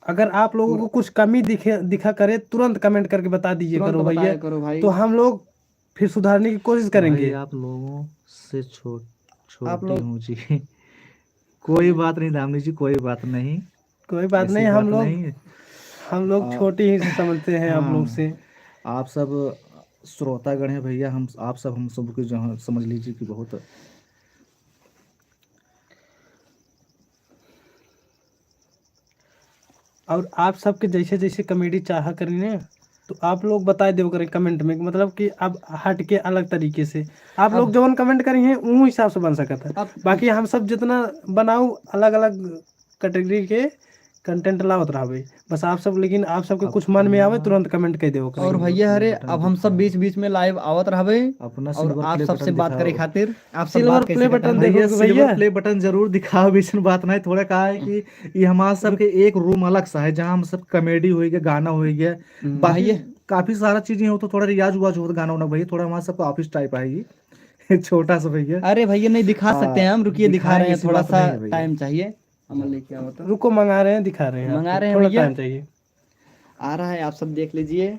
अगर आप लोगों को कुछ कमी दिखे, दिखा करे, तुरंत comment करके बता दीजिए करो भैया, तो हम लोग फिर सुधारने की कोशिश करेंगे। भाई, आप लोगों से छोट-, आप छोटी लोग हूँ जी। कोई बात नहीं दामिनी जी, कोई बात नहीं। कोई बात नहीं, हम लोग, हम लोग छोटी ही समझते हैं आप लोग से। आप सब श्रोतागण हैं भैया, हम, आप सब हम सबके जहाँ समझ लीजिए कि बहुत और आप सबके जैसे जैसे comedy चाहा करी ने, तो आप लोग बताए देव करें comment में, मतलब कि अब हट के अलग तरीके से आप लोग अब जवन comment करी हैं, ऊ हिसाब से बन सकत है। अब बाकी हम सब जितना बनाऊ अलग अलग category के content लावत रहबे। बस आप सब, लेकिन आप सबके अब कुछ मन में आवे, तुरंत comment कर देव करें। और भैया, अरे, अब हम सब बीच बीच में live आवत रहबे अपना और silver आप play सबसे button बात करे दिखाओ। खातिर आप सब silver बात कैसे play करते button हैं? देखो भैया, कि silver भैया play button जरूर दिखाओ, बीच में बात नहीं, थोड़ा का है कि ये हमार सबके एक room अलग सा है, जहाँ हम सब comedy होइ गया, गाना होइ गया, हम्म। बाकी भैया, काफी सारा चीजें हो, तो थोड़ा रियाज उवाज हो, तो गाना वाना भैया, थोड़ा हमार सबका office type आएगी। छोटा सा भैया। अरे भैया, नहीं दिखा हाँ, सकते हैं हम, रुकिए, दिखा दिखाएंगे, रहे हैं, ऐसी थोड़ा बात सा नहीं है भैया। Time चाहिए। हम लेके आओ तो। रुको, मंगा रहे हैं, दिखा रहे हैं मंगा आपको, रहे हैं थोड़ा भैया। Time चाहिए। आ रहा है, आप सब देख लीजिए,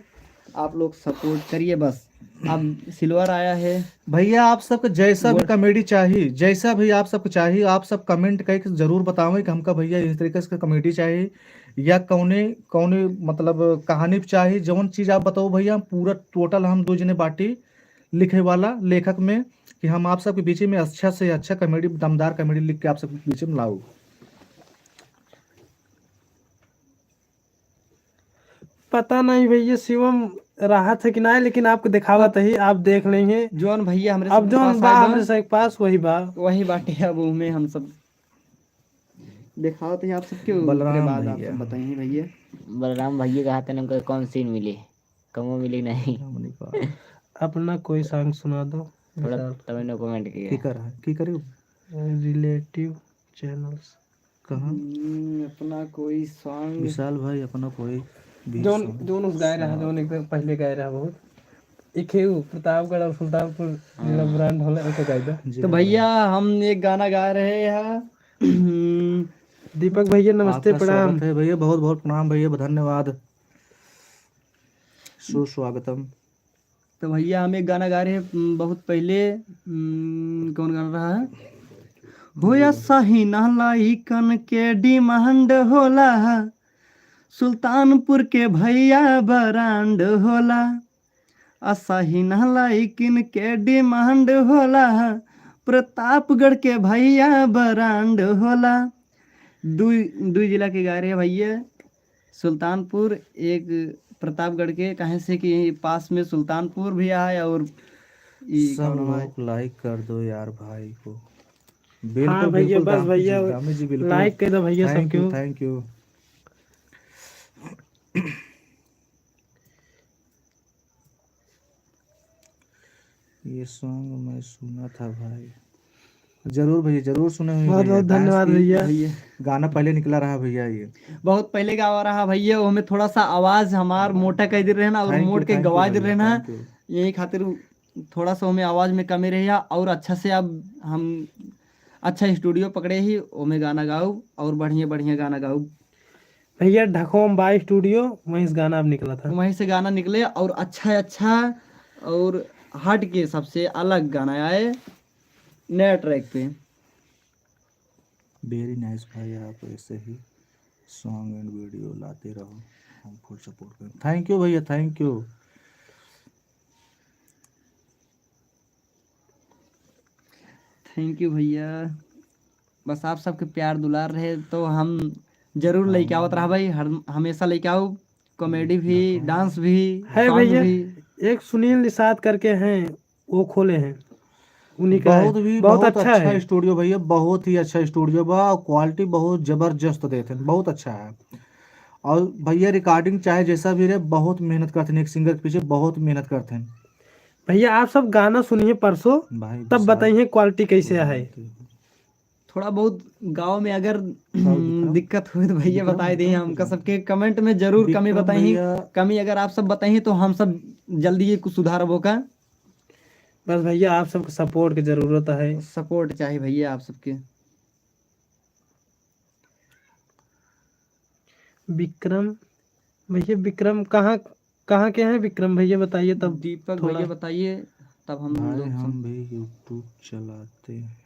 आप लोग support करिए बस। अब silver आया है। भैया, आप सबके जैसा भी वो comedy चाहिए, जैसा भी आप सबको चाहिए, आप सब comment करके जरूर बतावें कि हमका भैया इस तरीके से comedy चाहिए या कौने, कौने मतलब कहानी पे चाहिए, जौन चीज आप बताओ भैया, हम पूरा total हम दो जने बाटी लिखे वाला लेखक में कि हम आप सबके बीच में अच्छा से अच्छा comedy, दमदार comedy लिख के आप सबके बीच में लाओ। पता नहीं भैया शिवम रहत है कि नहीं, लेकिन आपको दिखावत ही, आप देख लेंगे। जौन भैया हमरे अब सबके जौन पास बा आए बा, हमरे सबके पास वही बा। वही बाटे, अब उमे हम सब दिखावत ही आप सबके, ओकरे बलराम बाद आप भैया। सब बताइए भैया। बलराम भैया का हाथ में कौन scene मिली, कमो मिली नहीं। अपना कोई song सुना दो। थोड़ा विशाल। तभी no comment किया। की कर रहा है? की करे? Relative channels। कहाँ? हम्म, अपना कोई song। विशाल भाई, अपना कोई भी जौन, song। जौन उस गाय रहा, हाँ। जौन एकदम पहले गाय रहा बहुत। एक है वो प्रतापगढ़ और सुल्तानपुर जिला हाँ। Brand होला, ओके गाय दा। जी तो हाँ। भैया, हम एक गाना गा रहे हैं। दीपक भैया, नमस्ते, आपका प्रणाम। स्वागत है भैया, बहुत बहुत प्रणाम भैया, धन्यवाद। सुस्वागतम। तो भैया, हम एक गाना गा रहे हैं, उम, बहुत पहले, उम, कौन गाना रहा है? हो या सही ना लइकन के demand होला, सुल्तानपुर के भैया brand होला। आ सही ना लइकिन के demand होला, प्रतापगढ़ के भैया brand होला। दुई, दुई जिला के गा रहे भैया, सुल्तानपुर, एक प्रतापगढ़ के, काहे से कि यही पास में सुल्तानपुर भी आए और ई सब कौन हमारे लोग like कर दो यार भाई को। बिल्कुल, हाँ भैया, बिल्कुल, बस दाम भैया, जी, दामी जी, बिल्कुल। Like कर दो भैया, thank you, सबको। Thank you। ये song मैं सुना था भाई। जरूर भैया, जरूर सुने हुए बहुत, भैया। बहुत Dance धन्यवाद की भैया। भैया। गाना पहले निकला रहा भैया ये। बहुत पहले गावा रहा भैया, ओमे थोड़ा सा आवाज हमार हाँ। मोटा कर दे रहे ना और thank you, मोट के thank you गवा दे भैया, रहे ना। Thank you। यही खातिर उ-, थोड़ा सा ओमे आवाज में कमी रही है और अच्छा से अब हम अच्छा studio पकड़े ही, ओमे गाना गाऊ और बढ़िया बढ़िया गाना गाऊ। भैया, ढकोम बाय studio, वहीं से गाना अब निकला था। वहीं से गाना निकले और अच्छा अच्छा और हट के सबसे अलग गाना आए नया track पे। Very nice भाई, आप ऐसे ही song and video लाते रहो, हम full support करें। Thank you भैया, thank you। Thank you भैया, बस आप सबके प्यार दुलार रहे तो हम जरूर लेके आवत रहा भाई, हर हमेशा लेके आओ, comedy भी, dance भी, है song भैया, भी। एक सुनील निषाद करके हैं, वो खोले हैं, उन्हीं का है। बहुत भी, बहुत बहुत अच्छा अच्छा है। Studio भैया, बहुत ही अच्छा studio बा, quality बहुत जबरदस्त देते हैं, बहुत अच्छा है। और भैया, recording चाहे जैसा भी रहे, बहुत मेहनत करते हैं, एक singer के पीछे बहुत मेहनत करते हैं। भैया, आप सब गाना सुनिए परसों, भाई तब विशाल बताइए quality कैसे है। थोड़ा बहुत गाँव में अगर दिक्कत होई तो भैया बताई देइहैं, हमका सबके comment में जरूर कमी बताई। कमी अगर आप सब बताई तो हम सब जल्दी ही कुछ सुधारब ओका। बस भैया, आप सबके support के जरूरत है। Support चाही भैया आप सबके। विक्रम भैया, विक्रम कहाँ, कहाँ के हैं विक्रम भैया, बताइए तब दीपक थोड़ा। भैया बताइए, तब हम भाई, लोग हम सब भी YouTube चलाते हैं।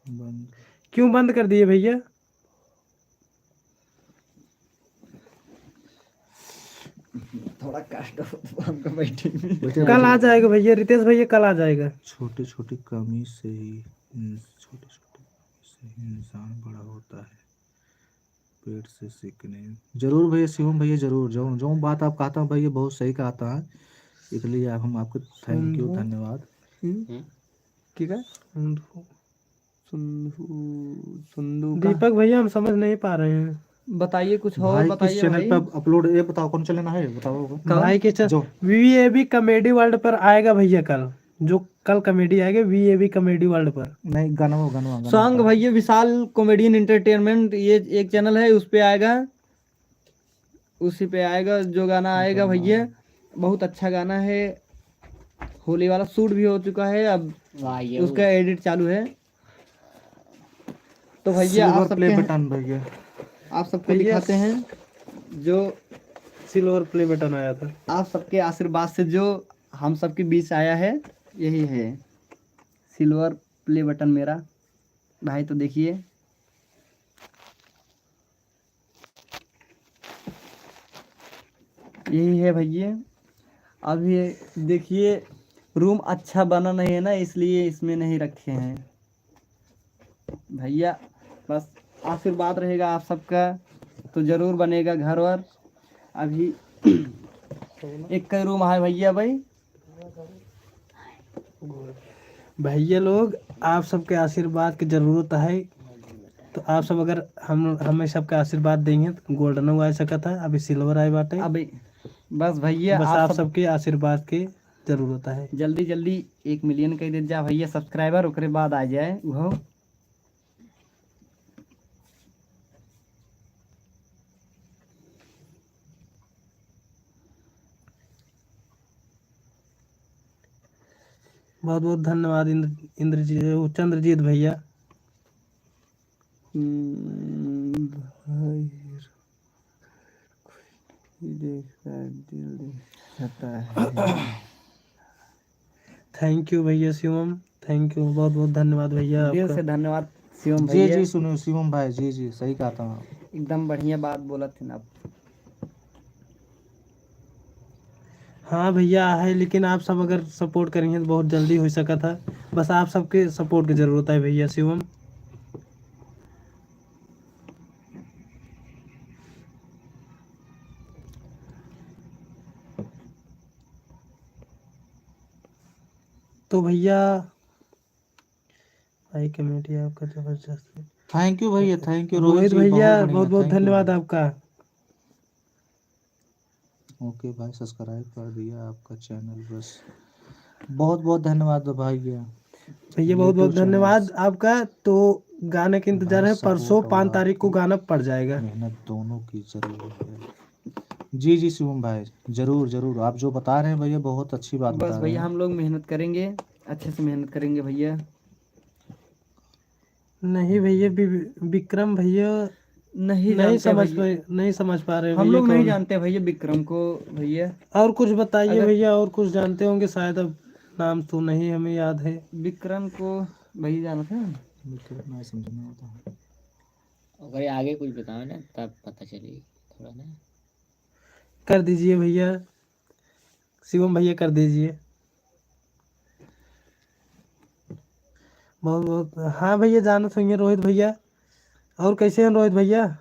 बंद। क्यों बंद कर दिए भैया? थोड़ा कष्ट हो तो हमको बैठे में। कल आ जाएगा भैया, रितेश भैया कल आ जाएगा। छोटी छोटी कमी से ही, छोटी छोटी कमी से ही इंसान बड़ा होता है। पेट से सीखने। जरूर भैया, शिवम भैया, जरूर। जो, जो बात आप कहता है भैया, बहुत सही कहता है, इसलिए आप, हम आपको thank you, सुंदर। धन्यवाद। हम्म। हम्म। ठीक है? सुंदू, सुंदू, सुंदू का दीपक भैया, हम समझ नहीं पा रहे हैं। बताइए, कुछ और भाई, किस बताइए channel भाई। पे upload, ये बताओ, कौन सा लेना है, बताओ। कौन? भाई के च-, जो V A B Comedy World पर आएगा भैया कल, जो कल comedy आएगा V A B Comedy World पर। नहीं, गनवा, गनवा, गनवा song का। भैया विशाल Comedian Entertainment, ये एक channel है, उस पे आएगा, उसी पे आएगा जो गाना आएगा भैया। बहुत अच्छा गाना है, होली वाला shoot भी हो चुका है, अब वाह, ये उसका edit चालू है। तो भैया, आप silver play सबके, button भैया। आप सबको भैया, दिखाते हैं जो silver play button आया था। आप सबके आशीर्वाद से जो हम सबके बीच आया है, यही है silver play button मेरा। भाई, तो देखिए, यही है भैया। अब ये देखिए, room अच्छा बना नहीं है ना, इसलिए इसमें नहीं रखे हैं भैया। बस आशीर्वाद रहेगा आप सबका, तो जरूर बनेगा घर वर। अभी एक ही room है भैया भाई। भैया लोग, आप सबके आशीर्वाद की जरूरत है, तो आप सब अगर हम, हमें सबके आशीर्वाद देंगे तो golden आ सकत है, अभी silver आए बाटे। अभी बस भैया, बस आप आप सब सबके आशीर्वाद की जरूरत है। जल्दी जल्दी एक million कर दे जा भैया subscriber, ओकरे बाद आ जाए वो। बहुत बहुत धन्यवाद इंद्र, इंद्रजीत, वो चंद्रजीत भैया। हम्म, भाई, कोई देखता है, दिल देखता है। Thank you भैया शिवम, thank you, बहुत बहुत धन्यवाद भैया दिल आपका। से धन्यवाद शिवम जी, भैया। जी, सुनो शिवम भाई, जी, जी, सही कहत हैं आप। एकदम बढ़िया बात बोलत हैं आप। हाँ भैया, है, लेकिन आप सब अगर support करेंगे तो बहुत जल्दी हो सकत है। बस आप सबके support की जरूरत है भैया शिवम। तो भैया, भाई, comedy आपका जबरदस्त है। Thank you भैया, thank you रोहित रोहित जी, भैया, बहुत बहुत बढ़िया, बहुत बहुत thank you धन्यवाद भैया। आपका। OK भाई, subscribe कर दिया आपका channel, बस बहुत बहुत धन्यवाद भाई। भैया, भैया, बहुत बहुत YouTube channel धन्यवाद आपका। तो गाने के इंतजार है, परसों पाँच तारीख को गाना पड़ जाएगा। मेहनत दोनों की जरूरत है। जी, जी, शिवम भाई, जरूर, जरूर। आप जो बता रहे हैं भैया, बहुत अच्छी बात बता रहे हैं। बस भैया, हम लोग मेहनत करेंगे, अच्छे से मेहनत करेंगे भैया। नहीं भैया, बि-, विक्रम भैया, नहीं नहीं जानते समझ भैया। पाए, नहीं समझ पा रहे हम भैया लोग नहीं कौन। जानते भैया विक्रम को भैया। और कुछ बताइए अगर भैया, और कुछ जानते होंगे शायद, अब नाम तो नहीं हमें याद है। विक्रम को भैया जानते हैं? विक्रम नहीं समझ में आता है। अगर आगे कुछ बताओ ना, तब पता चली थोड़ा ना। कर दीजिए भैया, शिवम भैया कर दीजिए। बहुत बहुत, हाँ भैया, जानत होंगे रोहित भैया। और कैसे हैं रोहित भैया?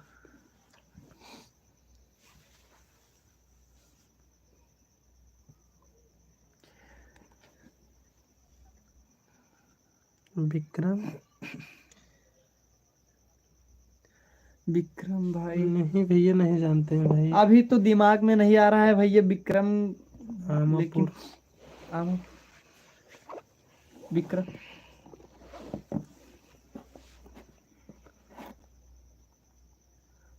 विक्रम। विक्रम भाई। नहीं भैया, नहीं जानते हैं भाई। अभी तो दिमाग में नहीं आ रहा है भैया विक्रम, आमापुर। लेकिन आम-, विक्रम।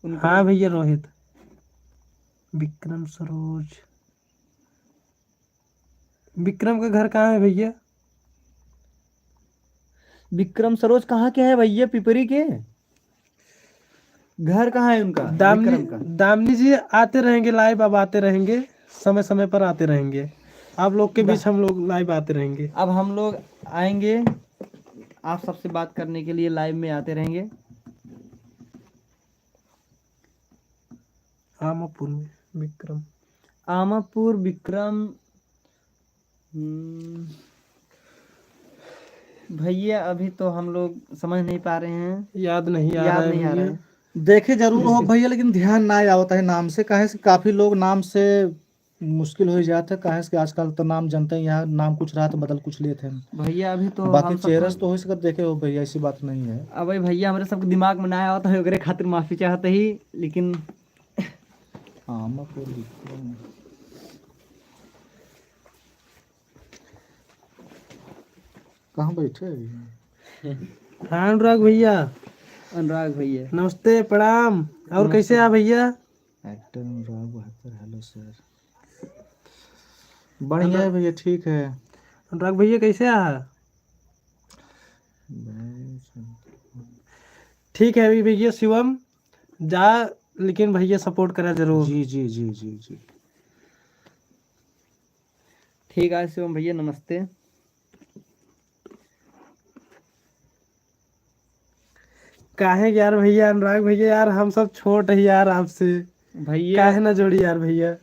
उनको हाँ भैया रोहित, विक्रम सरोज। विक्रम का घर कहाँ है भैया? विक्रम सरोज कहाँ के हैं भैया? पिपरी के? घर कहाँ है उनका, दामनी, विक्रम का? दामनी जी आते रहेंगे live, अब आते रहेंगे, समय समय पर आते रहेंगे। आप लोग के दा- बीच हम लोग live आते रहेंगे। अब हम लोग आएंगे, आप सबसे बात करने के लिए live में आते रहेंगे। आमापुर में विक्रम। आमापुर विक्रम, हम्म, भैया अभी तो हम लोग समझ नहीं पा रहे हैं। याद नहीं आ याद रहा है नहीं आ रहा भैया। है। देखे जरूर हो भैया, लेकिन ध्यान ना आवत है नाम से, काहे से काफी लोग नाम से मुश्किल हो जात है, काहे से कि आजकल तो नाम जनते ही, यहाँ नाम कुछ रहा तो बदल कुछ लेत हैं। भैया अभी तो बाकी हम सब चेहरा से तो हो सकत देखे हो भैया, ऐसी बात नहीं है। अब भैया हमरे सबके दिमाग में ना आवत है, ओकरे खातिर माफी चाहत ही, लेकिन हाँ, मैं पूरी कहाँ बैठे हैं? हाँ, अनुराग भैया। अनुराग भैया। नमस्ते, प्रणाम। और नमस्ते। कैसे आ भैया? Actor अनुराग बहत्तर, hello sir। बढ़िया है भैया, ठीक है। अनुराग भैया, कैसे आ? ठीक है अभी भैया शिवम, जा, लेकिन भैया support करा जरूर। जी, जी, जी, जी, जी। ठीक है शिवम भैया, नमस्ते। काहे यार भैया, अनुराग भैया, यार हम सब छोट है यार आपसे। भैया काहे ना जोड़ी यार भैया।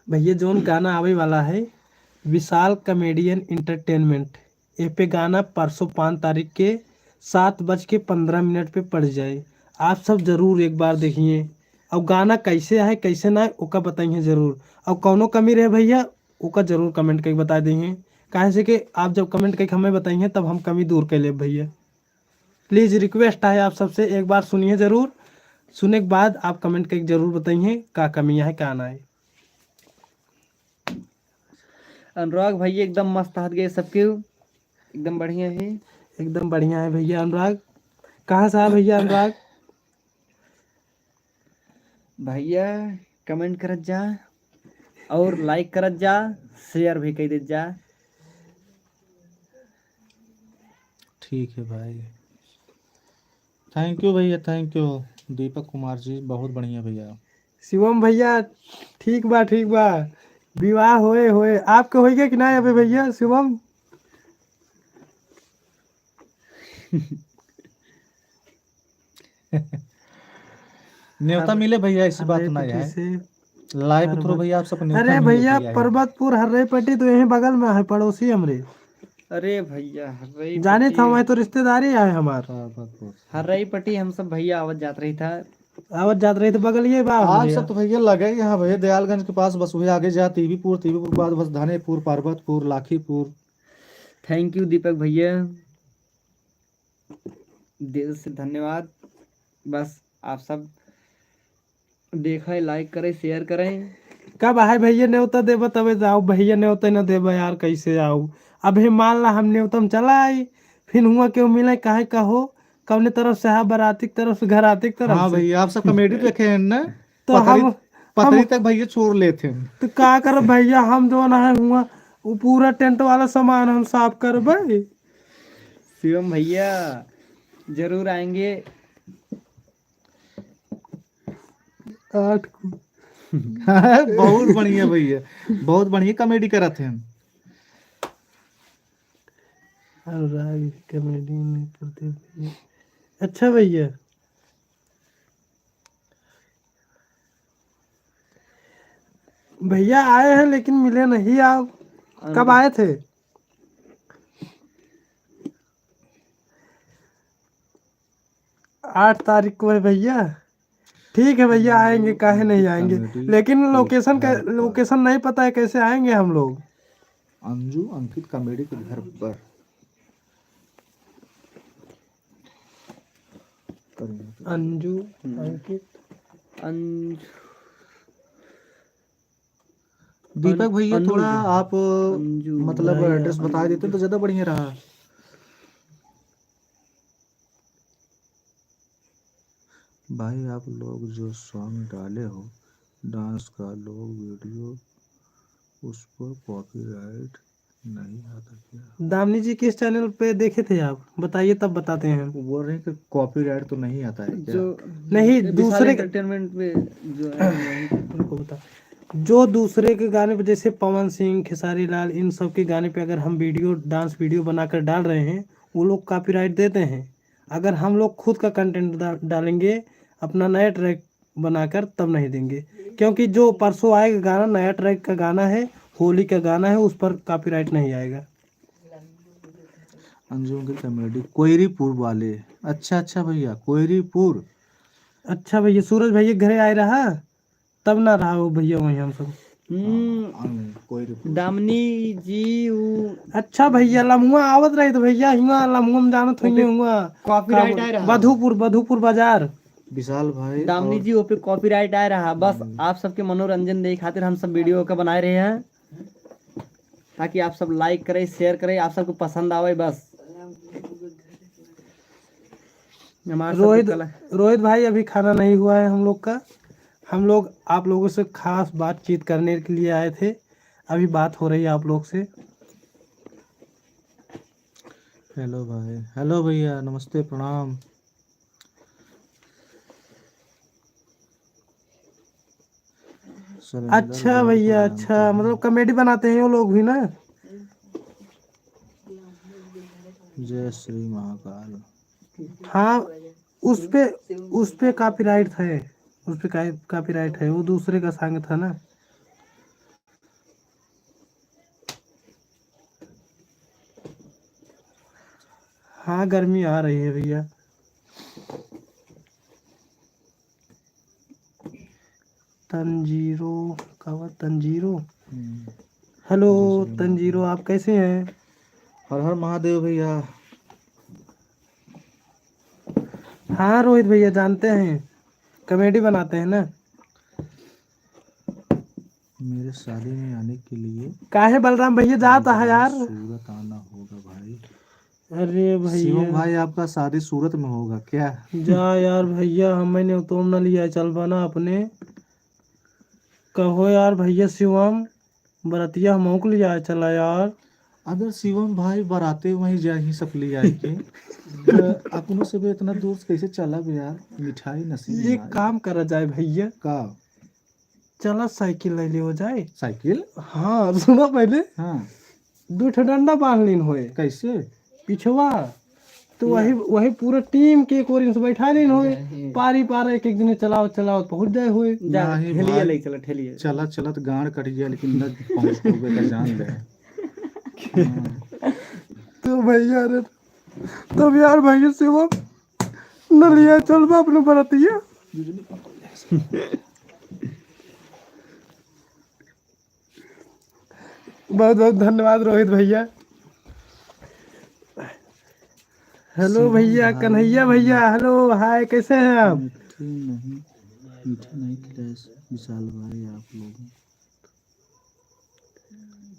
भैया जौन गाना आवे वाला है विशाल Comedian Entertainment, ए पे गाना परसों पाँच तारीख के सात बज के पन्द्रह मिनट पे पड़ जाए। आप सब जरूर एक बार देखिए। और गाना कैसे है कैसे ना है ओका बताइए जरूर। और कौनो कमी रहे भैया ओका जरूर comment करके बता दीजिए। काहे से कि आप जब comment करके हमें बताइए तब हम कमी दूर कर लेब भैया। Please request है आप सबसे, एक बार सुनिए जरूर, सुने के बाद आप comment करके जरूर बताइए का कमी है का ना है। अनुराग भैया एकदम मस्त हाथ गए सबके, एकदम बढ़िया है। एकदम बढ़िया है भैया अनुराग। कहाँ से आ भैया अनुराग? भैया comment करत जा और like करत जा, share भी कर देत जा। ठीक है भाई, thank you भैया, thank you दीपक कुमार जी, बहुत बढ़िया भैया। शिवम भैया, ठीक बा, ठीक बा, विवाह होए होए आपके होइगे कि ना अबे भैया शिवम? न्योता हर-, मिले भैया, ऐसी बात ना है। Live through भैया, आप सबको न्योता मिले भैया। अरे भैया, पर्वतपुर हर्रई पट्टी तो यहीं बगल में है, पड़ोसी हमरे। अरे भैया, हर्रई जाने पट्टी। था, वहीं तो रिश्तेदारी है हमार। पर्वतपुर। हर्रई पट्टी हम सब भैया आवत जात रही था। आवत जात रही तो बगलिए बा आप भैया। सब तो भैया लगे ही यहाँ भैया, दयालगंज के पास, बस वही आगे जा, तीवीपुर, तीवीपुर के बाद बस धनेपुर, पर्वतपुर, लाखीपुर। Thank you दीपक भैया, दिल से धन्यवाद। बस आप सब देखे, like करे, share करे। कब आहे भैया न्योता देबा तबे जाओ, भैया न्योता न देबा यार, कैसे आओ? अब हे मान ला हम न्योता में चला आई, फिर हुआ क्यों मिले, काहे कहो, कौने तरफ से हा, बराती के तरफ से, घराती के तरफ हाँ से। भैया, आप सब comedy देखे हैं ना? तो पतरी, हम, पतरी हम तक भैया छोड़ लेते हैं। तो का करब भैया, हम जो ना है हुआ, वो पूरा tent वाला सामान हम साफ करबे। शिवम भैया जरूर आएंगे। आठ को। बहुत बढ़िया भैया, बहुत बढ़िया comedy करत हैं। अनुराग comedy में प्रदीप भैया। अच्छा भैया, भैया आए हैं लेकिन मिले नहीं आप। कब आए थे? आठ तारीख को है भैया। ठीक है भैया, आएंगे, काहे नहीं आएंगे, लेकिन location का, location नहीं पता है, कैसे आएंगे हम लोग? अंजू अंकित comedy के घर पर। अंजू, हम्म। अंकित। अंजू। दीपक भैया, थोड़ा आप, अंजू, मतलब, address बता देते तो ज्यादा बढ़िया रहा। भाई, आप लोग जो song डाले हो, dance का लोग video, उस पर copyright नहीं आता क्या? दामिनी जी, किस channel पे देखे थे आप? बताइए, तब बताते हैं। वो बोल रहे हैं कि copyright तो नहीं आता है क्या? जो नहीं, विशाल दूसरे entertainment पे जो है, वही। उनको बता, जो दूसरे के गाने पे, जैसे पवन सिंह, खेसारी लाल, इन सब के गाने पे अगर हम video, dance video बनाकर डाल रहे हैं, वो लोग copyright देते हैं। अगर हम लोग खुद का content डा-, डालेंगे, अपना नया track बनाकर तब नहीं देंगे, क्योंकि जो परसों आएगा गाना, नया ट्रैक का गाना है, होली का गाना है, उस पर कॉपीराइट नहीं आएगा। अंजुम की कॉमेडी, कोयरीपुर वाले। अच्छा, अच्छा भैया, कोयरीपुर। अच्छा भैया, सूरज भैया के घरे आए रहा, तब ना रहा वो भैया वहीं हम सब। हम्म। हाँ, कोयरीपुर। दामिनी जी, उ अच्छा भैया, लम्हुआ आवत रही तो भैया, हिवा लम्हुआ में जानत होइए, ओपे हुआ। कॉपीराइट का आए रहा। बधुपुर, बधुपुर बाजार। विशाल भाई दामिनी और जी, ओपे कॉपीराइट आए रहा। बस हम्म। आप सबके मनोरंजन दे खातिर हम सब वीडियो का बनाए रहे हैं, ताकि आप सब लाइक करें, शेयर करें, आप सबको पसंद आवे बस। हमारे सब रोहित, कला- रोहित भाई, अभी खाना नहीं हुआ है हम लोग का। हम लोग आप लोगों से खास बातचीत करने के लिए आए थे, अभी बात हो रही है आप लोग से। हेलो भाई, हेलो भैया, नमस्ते, प्रणाम। सुरेंद्र अच्छा भाई, भैया, प्रणाम अच्छा, करना। मतलब कॉमेडी बनाते हैं वो लोग भी ना। जय श्री महाकाल। हाँ, उस पे, उस पे कॉपीराइट है, उस पे का-, कॉपीराइट है, वो दूसरे का सॉन्ग था ना। हाँ, गर्मी आ रही है भैया। तंजीरो, का हुआ? तंजीरो। हम्म। हेलो, जय श्री तंजीरो, महादेव। आप कैसे हैं? हर हर महादेव भैया। हाँ रोहित भैया, जानते हैं, कॉमेडी बनाते हैं ना। मेरे शादी में आने के लिए काहे बलराम भैया जात है यार? सूरत आना होगा भाई। अरे भैया। शिवम भाई, आपका शादी सूरत में होगा क्या? जा यार भैया, हमें न्योतोम न लिया चल बना अपने। कहो यार भैया शिवम, बरतिया हमहू के लिया चला यार। अगर शिवम भाई बराते वहीं जा ही सब लिया के, तो अपनों से भी इतना दूर से कैसे चला भी यार? मिठाई नसीब एक ना। काम करा जाए भैया। का? चला साइकिल ले लियो जाए। साइकिल? हाँ, सुना पहले। हाँ। दू ठो डंडा बांध लीन होए। कैसे? पिछवा। तो या। वही, वही पूरा टीम के एक ओर से बैठा लीन होए। या, या। पारी पार एक एक जने चलावत चलावत पहुँच जाए होए। जा, नहीं ठेलिया भाई। ले चला, ठेलिया। चला, चला तो गांड कट गया, लेकिन न पहुँच पावे का जान ले। हाँ। तो भैया रे, तब यार भैया से वो न लिया चल बा अपने बरतिया। बहुत बहुत धन्यवाद रोहित भैया। हेलो शिवम भैया, भाई कन्हैया भैया, हेलो, हाय, कैसे हैं आप? मिट्टी नहीं, मीठा नहीं खिलाए विशाल भाई आप लोग।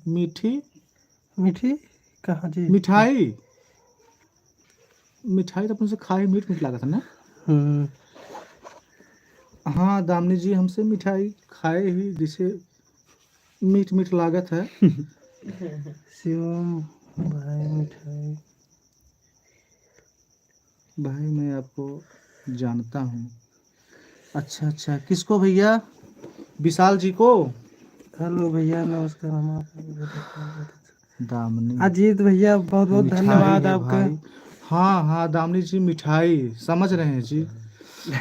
मीठी? मीठी? कहाँ जी? मिठाई? मिठाई तो अपन से खाए मीठ मीठ लागत है ना? हम्म। हाँ, दामिनी जी हमसे मिठाई खाए ही, जिसे मीठ मीठ लागत है। शिवम भाई मिठाई। भाई, मैं आपको जानता हूँ। अच्छा, अच्छा, किसको भैया? विशाल जी को? हेलो भैया, नमस्कार, हम आप दामिनी अजीत भैया, बहुत बहुत मिठाई धन्यवाद है आपका। भाई। हाँ, हाँ, दामिनी जी, मिठाई, समझ रहे हैं जी।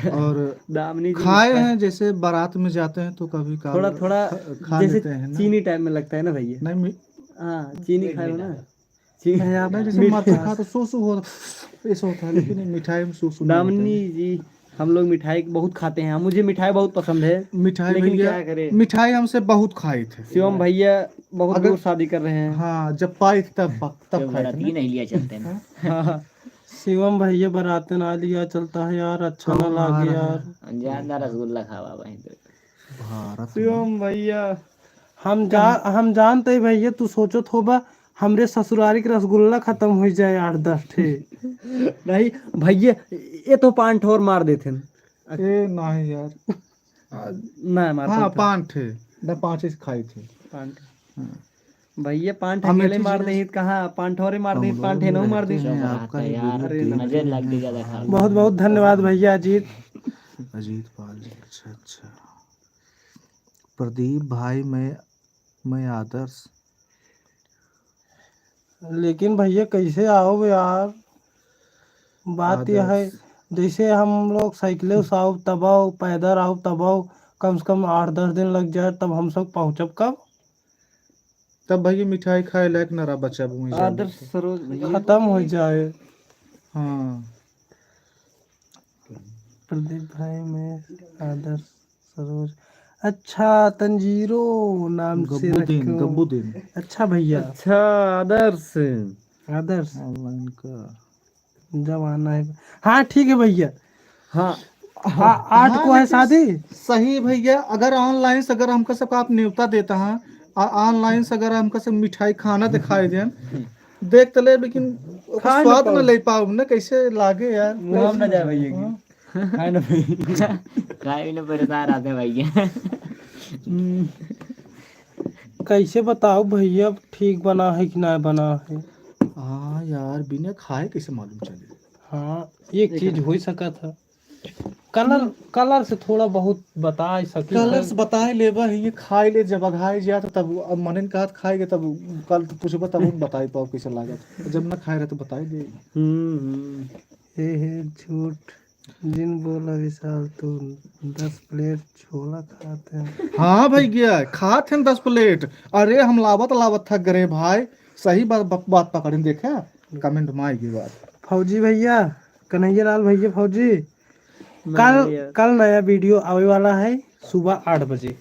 और दामिनी जी खाए मिठाई। हैं, जैसे बारात में जाते हैं तो कभी कभार थोड़ा, थोड़ा खा, खा जैसे लेते हैं ना। चीनी टाइप में लगता है ना भैया? नहीं, मी- हाँ, चीनी खाए हो ना? जी। नहीं, आप नहीं, जैसे मीठा। मरचा खा तो सू सू हो, ऐसा होता है, लेकिन ये मिठाई में सू सू नहीं होता है। दामिनी जी, हम लोग मिठाई बहुत खाते हैं, मुझे मिठाई बहुत पसंद है, मिठाई लेकिन भैया, क्या करें? मिठाई हमसे बहुत खाई थे। शिवम भैया बहुत अगर दूर शादी कर रहे हैं। हाँ, जब पाई थे तब, तब जब खाई थे बराती ना। नहीं लिया चलते ना। हाँ। शिवम भैया बराते ना लिया चलता है यार, अच्छा ना कौन आ लागे रहा यार। है? अनजान ना रसगुल्ला खावा वहीं पे। भारत में। शिवम भैया, हम जा-, हम जानते ही भैया, तू सोचत होबा, हमरे ससुरारी के रसगुल्ला खत्म हो जाए आठ दस ठे। नहीं भैया, ये तो पान ठोर मार देते हैं। ए, नहीं यार। ना, मार हाँ, पान ठे। पान ठे। ना, पाँच ही खाई थे। पान ठे। हाँ। भैया, पान ठे अकेले मार दे, कहाँ पान ठोरे मार दे, पान ठे नहीं मार दे। आपका वीडियो अरे, देख नजर लग गई ज्यादा खा। बहुत बहुत धन्यवाद भैया अजीत। अजीत पाल जी, अच्छा, अच्छा। प्रदीप भाई, मैं, मैं आदर्श। लेकिन भैया कैसे आओ यार, बात यह है, आदर्श। जैसे हम लोग साइकिले से आओ तब आओ, पैदल आओ तब आओ, कम से कम आठ दस दिन लग जाए, तब हम सब पहुँचब कब? तब भैया मिठाई खाए लायक ना रहा बचा, वहीं जाए आदर्श बचा। सरोज भैया। खत्म हो जाए। हाँ। प्रदीप भाई में आदर्श सरोज। अच्छा, तंजीरो नाम से गब्बू देन, रखो। गब्बू देन। अच्छा भैया। अच्छा, आदर्श। आदर्श। Online का जमाना है। हाँ, ठीक है भैया। हाँ। हाँ, आठ हाँ, को है लेकिन शादी। सही भैया, अगर online से अगर हमका सबका आप न्योता देता है, आ, online से अगर हमका सब मिठाई खाना दिखाई देन, देख तो ले, लेकिन ओकर खाए ना स्वाद ना पाऊ। ले पाऊ ना, कैसे लागे यार? मुँह में ना जाए भैया की। हाँ। खाए ना भाई। खाए भी ना परेशान रहते भैया। हम्म। कैसे बताओ भैया, ठीक बना है कि ना बना है? हाँ यार, बिना खाए कैसे मालूम चले? हाँ, एक एक चीज हो सकत है। Colour, colour से थोड़ा बहुत बताए सकी colour है। से बताए लेबा है, ये खाए ले जब अघाए जा तो तब अब मनन कहत खाएगे तब कल तो पूछबा तब हम बताए पाओ कैसे लागत। जब ना खाए रहे तो बताए दे। हम्म, हम्म। हे, हे, झूठ जिन बोला विशाल, तू दस plate छोला खात है। हाँ भैया, खात हैं दस plate। अरे हम लावत लावत थक गए भाई। सही बात, ब-, बात पकड़े देखे, comment में आई गई बात। फौजी भैया, कन्हैया लाल भैया फौजी, ना कल, भैया। कल नया video आवे वाला है सुबह आठ बजे।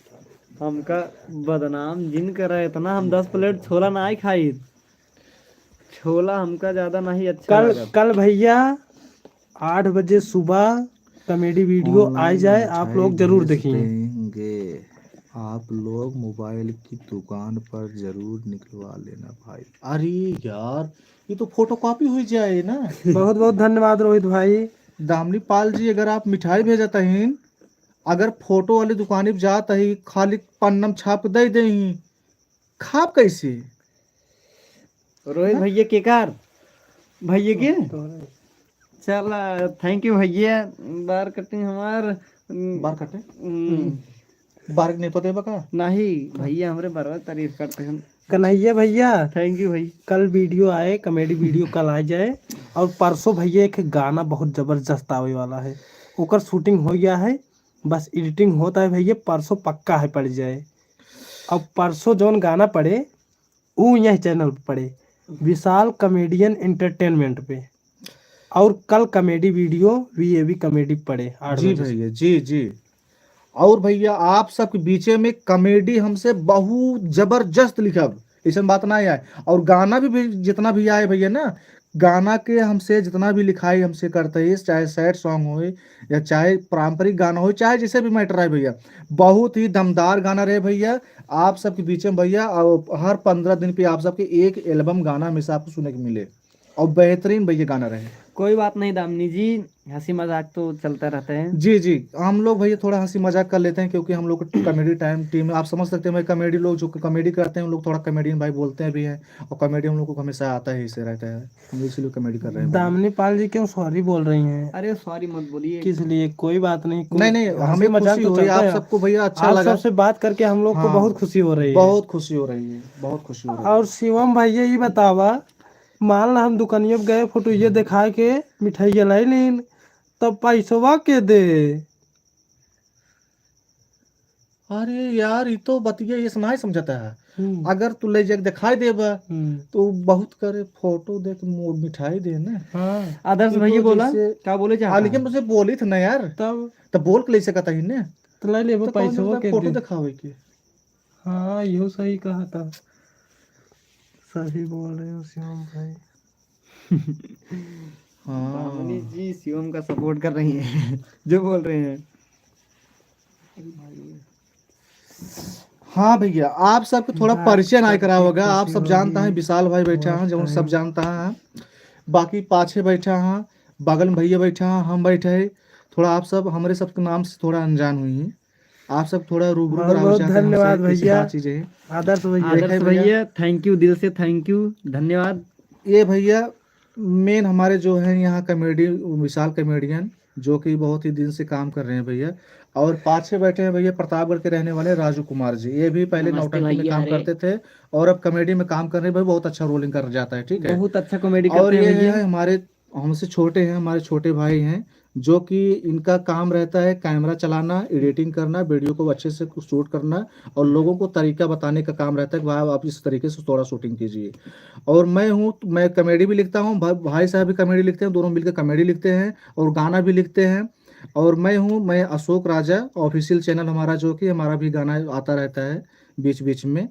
हमका बदनाम जिन करा इतना, हम दस plate छोला ना आई खाई। छोला हमका ज्यादा नहीं अच्छा कल, लगा। कल भैया आठ बजे सुबह comedy video आ जाए, आप लोग जरूर देखेंगे। आप लोग mobile की दुकान पर जरूर निकलवा लेना भाई। अरे यार, ये तो photocopy हुई जाए ना। बहुत बहुत धन्यवाद रोहित भाई। दामिनी पाल जी, अगर आप मिठाई भेजत हईन, अगर photo वाली दुकानी पे जात ही, खाली पन्नम छाप दे दे ही, खाब कैसे? रोहित हाँ? भैया के कार? भैया के? तोरे। चला, thank you भैया। बार cutting हमार, उम, बार cutting? उम। बार नहीं पता बा का? नहीं, भैया हमरे बरवा तारीफ करते हैं। कन्हैया भैया, thank you भाई। कल video आए, comedy video कल आ जाए। और परसों भैया एक गाना बहुत जबरदस्त आवे वाला है, ओकर shooting हो गया है, बस editing होता है भैया, परसों पक्का है पड़ जाए। अब परसों जौन गाना पड़े, ऊ यह channel पे पड़े, विशाल Comedian Entertainment पे। और कल comedy video V A V comedy पड़े आठ जी बजे से। भैया, जी, जी। और भैया, आप सबके बीचे में comedy हमसे बहुत जबरदस्त लिखब, ऐसन बात ना आए। और गाना भी, भी जितना भी आए भैया ना, गाना के हमसे जितना भी लिखाई हमसे करते हैं, चाहे sad song होए या चाहे पारंपरिक गाना होए, चाहे जैसे भी matter आए भैया, बहुत ही दमदार गाना रहे भैया। आप सबके बीच में भैया, और हर पन्द्रह दिन पे आप सबके एक album गाना हमेशा आपको सुने के मिले, और बेहतरीन भैया गाना रहे। कोई बात नहीं दामिनी जी, हंसी मजाक तो चलता रहता है। जी, जी, हम लोग भैया थोड़ा हंसी मजाक कर लेते हैं, क्योंकि हम लोग को comedy time team, आप समझ सकते हैं भाई, comedy लोग जो comedy करते हैं, उन लोग थोड़ा comedian भाई बोलते हैं भी हैं, और comedy हम लोग को हमेशा आता है, इससे रहता है, हम इसलिए comedy कर रहे हैं भाई। दामिनी पाल जी क्यों sorry बोल रही हैं? अरे sorry मत बोलिए। किस लिए? कोई बात नहीं, कोई नहीं, नहीं, हंसी हमें मजाक खुशी तो हुई, चलता आप है। सबको भैया अच्छा आप लगा। सबसे बात करके हम लोग को हाँ, बहुत खुशी हो रही है। बहुत खुशी हो रही है, बहुत खुशी हो रही है। और शिवम भैया, ये बतावा, मान ला हम दुकानिया पे गए, फोटो ये दिखाए के मिठाइया लाई लीन, तब पैसवा के दे? अरे यार, ई तो बतिया ये से नाहीं समझता है। हम्म। अगर तू ले जाके दिखाई देबा, हम्म। तो बहुत करे फोटो देख मो-, मिठाई दे ना। हाँ। आदर्श ई भैया तो बोला, जैसे का बोले चाहता हाँ, लेकिन है? उसे बोली था ना यार। तब? तब बोल के ले सकता ही ना। तो ले लेबो तो कौन पैसवा सा के फोटो दे? दिखावे के? हाँ, इहो सही कहा था। सही बोल रहे हो शिवम भाई। हाँ। दामिनी जी शिवम का support कर रही हैं, जो बोल रहे हैं। हाँ भैया, आप सबके थोड़ा बात परिचय ना करके करा होगा। आप खुशी सब जानता है, होगी। विशाल भाई बैठा है, जौन सब जानता है। बाकी पाछे बैठा है, बगल में भैया बैठा है, हम बैठे हैं। थोड़ा आप सब हमरे सबके नाम से थोड़ा अनजान हुई हैं। आप सब थोड़ा रूबरू बहुत, करावे बहुत चाहते हैं हमसे, धन्यवाद कैसी भैया। बात चीजें हैं। आदर्श भैया। आदर्श देखा है भैया? भैया, thank you, दिल से thank you, धन्यवाद। ये भैया main हमारे जो हैं यहाँ comedy, विशाल comedian, जो कि बहुत ही दिन से काम कर रहे हैं भैया। और पाछे बैठे हैं भैया प्रतापगढ़ के रहने वाले राजू कुमार जी, ये भी पहले नमस्ते नौटंकी में भैया, काम अरे। करते थे और अब comedy में काम कर रहे हैं भाई, बहुत अच्छा rolling कर जाता है, ठीक है। बहुत अच्छा comedy और करते हैं ये भैया। है हमारे हमसे छोटे हैं, हमारे छोटे भाई हैं, जो कि इनका काम रहता है कैमरा चलाना, एडिटिंग करना, वीडियो को अच्छे से शूट करना और लोगों को तरीका बताने का काम रहता है कि भाई, आप इस तरीके से थोड़ा शूटिंग कीजिए। और मैं हूँ, मैं कॉमेडी भी लिखता हूँ, भा-, भाई साहब भी कॉमेडी लिखते हैं, दोनों मिलकर कॉमेडी लिखते हैं और गाना भी लिखते हैं। और मैं हूँ, मैं अशोक राजा, ऑफिशियल चैनल हमारा, जो कि हमारा भी गाना आता रहता है बीच-बीच में।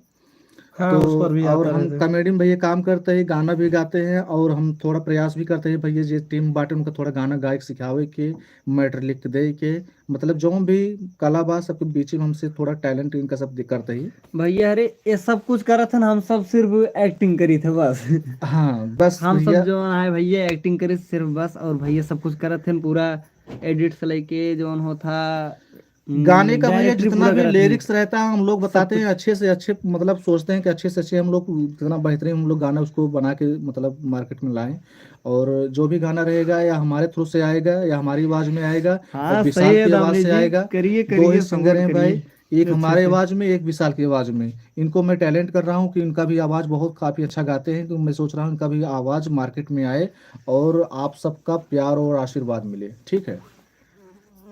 हाँ, तो उस पर भी और आता हम रहता है। कॉमेडी में भैया काम करते हैं, गाना भी गाते हैं और हम थोड़ा प्रयास भी करते हैं भैया, जे टीम बाटे उनका थोड़ा गाना गाए के सिखावे के, मैटर लिख के दे के, मतलब जौन भी कला बा सबके बीच में हमसे थोड़ा टैलेंट इनका सब दि-, करते ही। भैया, अरे, ये सब कुछ करत हन, हम सब सिर्फ एक्टिंग करी थे बस। हाँ, बस हम सब भैया। जौन आए भैया, एक्टिंग करी सिर्फ बस, और भैया सब कुछ करत हन, पूरा एडिट से लेके जौन होता, हम्म, गाने का भैया डायरेक्ट भी जितना पूरा भी करत हन। लिरिक्स रहता है, हम लोग सब बताते कुछ। हैं अच्छे से अच्छे, मतलब सोचते हैं कि अच्छे से अच्छे हम लोग जितना बेहतरीन हम लोग गाना उसको बना के मतलब मार्केट में लाएं। और जो भी गाना रहेगा या हमारे थ्रू से आएगा या हमारी आवाज़ में आएगा और हाँ, विशाल सही है, की आवाज़ दामनी से जी, आएगा। करिए, दो ही करिए, सिंगर सपोर्ट हैं भाई, करिए। एक अच्छा, हमारे अच्छा। आवाज़ में, एक विशाल की आवाज़ में। इनको मैं टैलेंट कर रहा हूँ कि इनका भी आवाज़ बहुत काफ़ी अच्छा गाते हैं, तो मैं सोच रहा हूँ इनका भी आवाज़ मार्केट में आए और आप सबका प्यार और आशीर्वाद मिले, ठीक है?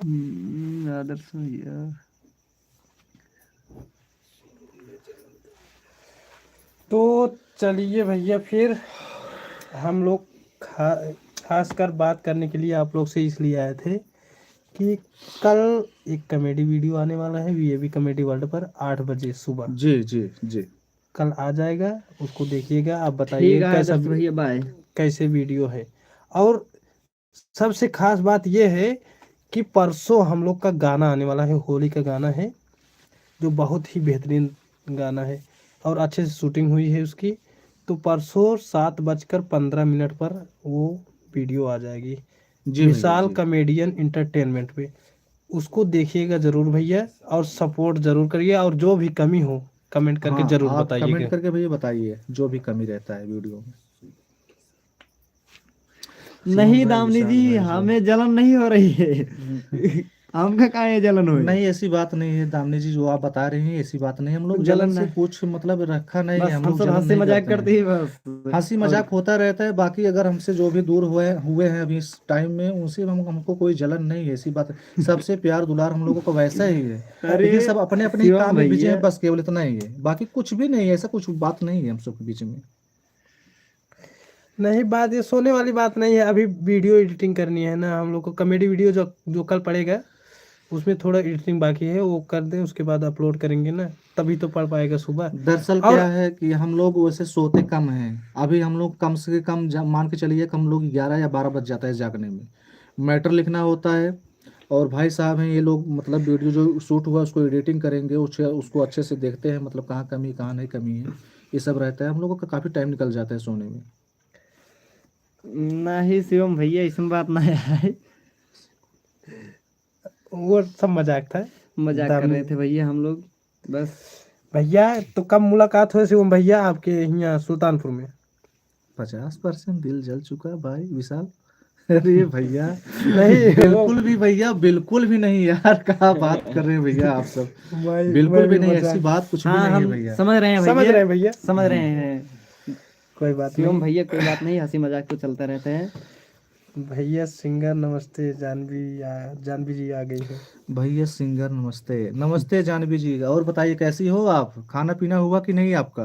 हम्म, आदर्श भैया। तो चलिए भैया, फिर हम लोग खा-, खासकर बात करने के लिए आप लोग से इसलिए आए थे कि कल एक कॉमेडी वीडियो आने वाला है V A B comedy world पर आठ बजे सुबह। जी, जी, जी। कल आ जाएगा, उसको देखिएगा, आप बताइए ठीक है, कैसा आदर्श वी-, भैया, बाय। कैसे वीडियो है। और सबसे खास बात ये है कि परसों हम लोग का गाना आने वाला है, होली का गाना है, जो बहुत ही बेहतरीन गाना है और अच्छे से शूटिंग हुई है उसकी। तो परसों सात बजकर पन्द्रह मिनट पर वो वीडियो आ जाएगी। जी भैया, विशाल जी। कॉमेडियन एंटरटेनमेंट पे। उसको देखिएगा ज़रूर भैया, और सपोर्ट ज़रूर करिए, और जो भी कमी हो कमेंट करके हाँ, ज़रूर आप बताइएगा। कमेंट करके भैया बताइए, जो भी कमी रहता है वीडियो में। नहीं, सुमन भाई, दामनी विशाल जी, भाई, सब। हमें जलन नहीं हो रही है। हम्म। हमका काहे जलन होई? नहीं, ऐसी बात नहीं है दामनी जी, जो आप बता रही हैं, ऐसी बात नहीं। हम लोग जलन जलन से नहीं। कुछ मतलब रखा नहीं है, बस हम हम लोग सब जलन हंसी नहीं मजाक करते हैं। करते ही बस। हंसी और मजाक होता रहता है, बाकी अगर हमसे जो भी दूर हुए, हुए हैं अभी इस टाइम में, उनसे हम, हमको कोई जलन नहीं है, ऐसी बात। सबसे प्यार दुलार हम लोगों का वैसा ही है। अरे, लेकिन सब अपने अपने ही शिवम काम में बिजी भैया। हैं, बस केवल इतना ही है, बाकी कुछ भी नहीं है, ऐसा कुछ बात नहीं है हम सबके बीच में। नहीं, बात ये सोने वाली बात नहीं है, अभी वीडियो एडिटिंग करनी है ना हम लोग को। कॉमेडी वीडियो जो, जो कल पड़ेगा, उसमें थोड़ा एडिटिंग बाकी है, वो कर दें, उसके बाद अपलोड करेंगे ना, तभी तो पड़ पाएगा सुबह। दरअसल और क्या है कि हम लोग वैसे सोते कम हैं, अभी हम लोग कम से कम जा-, मान के चलिए कि हम लोग ग्यारह या बारह बज जाता है जागने में। मैटर लिखना होता है, और भाई साहब हैं ये लोग, मतलब वीडियो जो शूट हुआ उसको एडिटिंग करेंगे, उसे, उसको अच्छे से देखते हैं, मतलब कहाँ कमी, कहाँ नहीं कमी है, ये सब रहता है। हम लोगों का काफ़ी टाइम निकल जाता है सोने में। नहीं शिवम भैया, ऐसन बात ना है। वो सब मजाक था। मजाक कर दामनी रहे थे भैया हम लोग, बस। भैया, तो कब मुलाकात हुई शिवम भैया आपके यहाँ सुल्तानपुर में? पचास परसेंट दिल जल चुका भाई विशाल। अरे भैया, नहीं, बिल्कुल वो भी भैया, बिल्कुल भी नहीं यार, क्या बात कर रहे हैं भैया आप सब? मैं, बिल्कुल मैं भी भी नहीं, मजाक ऐसी बात कुछ भी हाँ, नहीं है हम भैया। समझ रहे हैं समझ भैया। रहे हैं भैया। समझ रहे हम्म। हैं। कोई बात शिवम नहीं। भैया, कोई बात नहीं, हंसी मजाक तो चलता रहता है। भैया सिंगर नमस्ते, जानवी आ, जानवी जी आ गई है। भैया सिंगर नमस्ते, नमस्ते जानवी जी, और बताइए कैसी हो आप? खाना पीना हुआ कि नहीं आपका?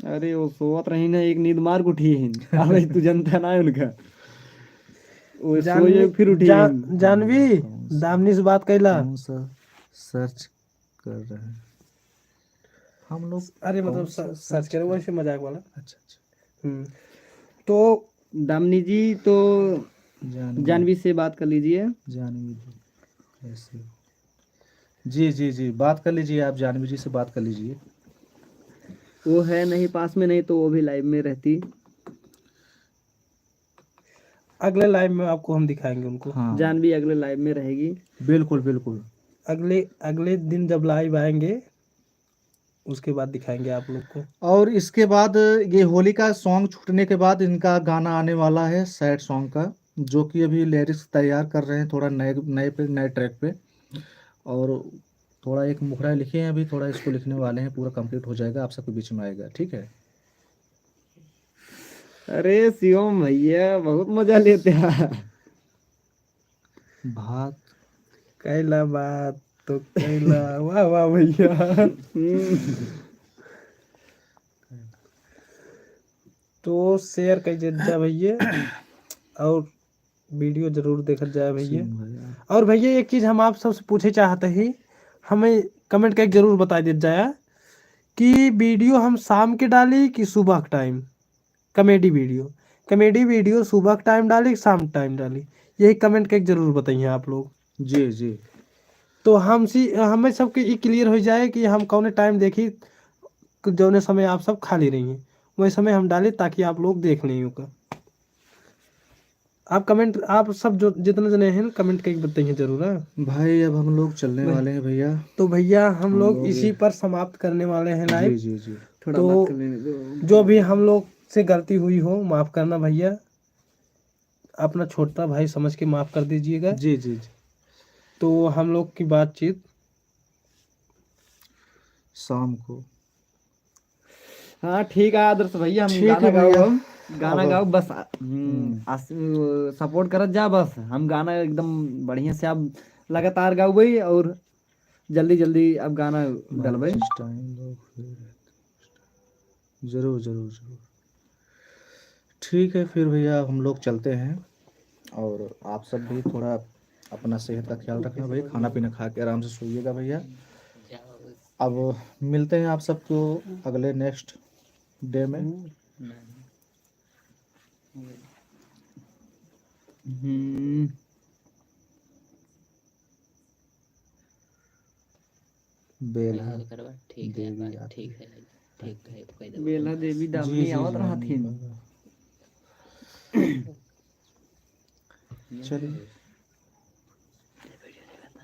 अरे वो सोवत रही ना, एक नींद मार के उठी है। अबे तू जनता ना है उनका। वो जान-, सोए फिर उठी जा-, है। जानवी, कौन सा, दामनी से बात कैला। कौन सा सर्च कर रहे हैं हम लोग? अरे मतलब कौन सा स-, सर्च सर्च करे, कर वैसे मजाक वाला। अच्छा, अच्छा। हम्म। तो दामनी जी, तो जानवी। जानवी से बात कर लीजिए। जानवी जी, कैसे हो? जी, जी, जी, बात कर लीजिए, आप जानवी जी से बात कर लीजिए। वो है नहीं पास में, नहीं तो वो भी लाइव में रहती। अगले लाइव में आपको हम दिखाएंगे उनको। हाँ। जानवी अगले लाइव में रहेगी। बिल्कुल, बिल्कुल। अगले, अगले दिन जब लाइव आएंगे, उसके बाद दिखाएंगे आप लोग को। और इसके बाद ये होली का सॉन्ग छूटने के बाद इनका गाना आने वाला है सैड सॉन्ग का, जो कि अभी लिरिक्स तैयार कर रहे हैं थोड़ा नए, नए पे, नए ट्रैक पे। और थोड़ा एक मुखड़ा लिखे हैं अभी, थोड़ा इसको लिखने वाले हैं, पूरा कंप्लीट हो जाएगा, आप सबके बीच में आएगा, ठीक है? अरे शिवम भैया, बहुत मजा लेते हैं। भात। कैला बात तो कैला। वाह, वाह भैया। हम्म। तो share कर देत जा भैया, और video जरूर देखत जाए भैया। सुन भैया। और भैया, एक चीज हम आप सबसे पूछे चाहत ही, हमें comment करके जरूर बताइ देत जाया कि video हम शाम के डाली कि सुबह के time, comedy video, comedy video सुबह के time डाली कि शाम के time डाली, यही comment करके जरूर बताइए आप लोग। जी, जी। तो हमसी, हमें सबके ई clear हो जाए कि हम कौने time देखी, जौने समय आप सब खाली रहिए, वही समय हम डाली ताकि आप लोग देख लें ओका। आप comment, आप सब जो जितने जने हैं, comment करके बताइए जरूर, हाँ? भाई, अब हम लोग चलने भाई। वाले हैं भैया। तो भैया, हम हम लोग लोग इसी ये पर समाप्त करने वाले हैं जी, live। जी, जी। थोड़ा तो बात कर लेने दो। जो भी हम लोग से गलती हुई हो, माफ करना भैया, अपना छोटा भाई समझ के माफ कर दीजिएगा। जी, जी, जी। तो हम लोग की बातचीत शाम को। हाँ, ठीक है आदर्श भैया, हम ठीक गाना है गाओ, भैया। हम गाना अब गाओ बस, हम्म, हम्म। आस-, support करत जा बस। हम गाना एकदम बढ़िया से अब लगातार गाओ भाई, और जल्दी जल्दी अब गाना डलबे। जरूर, जरूर, जरूर। ठीक है फिर भैया, हम लोग चलते हैं, और आप सब भी थोड़ा अपना सेहत का ख्याल रखना भाई, खाना पीना खा के आराम से सोइएगा भैया। अब मिलते हैं आप सबको अगले next day में। हम्म। बेला हाँ, करवा, ठीक है, देवी बात, आती। ठीक है, ठीक है, कह दो। बेला देवी जी, दामिनी जी, आवत जी, रहथिन। हाँ। चलिए।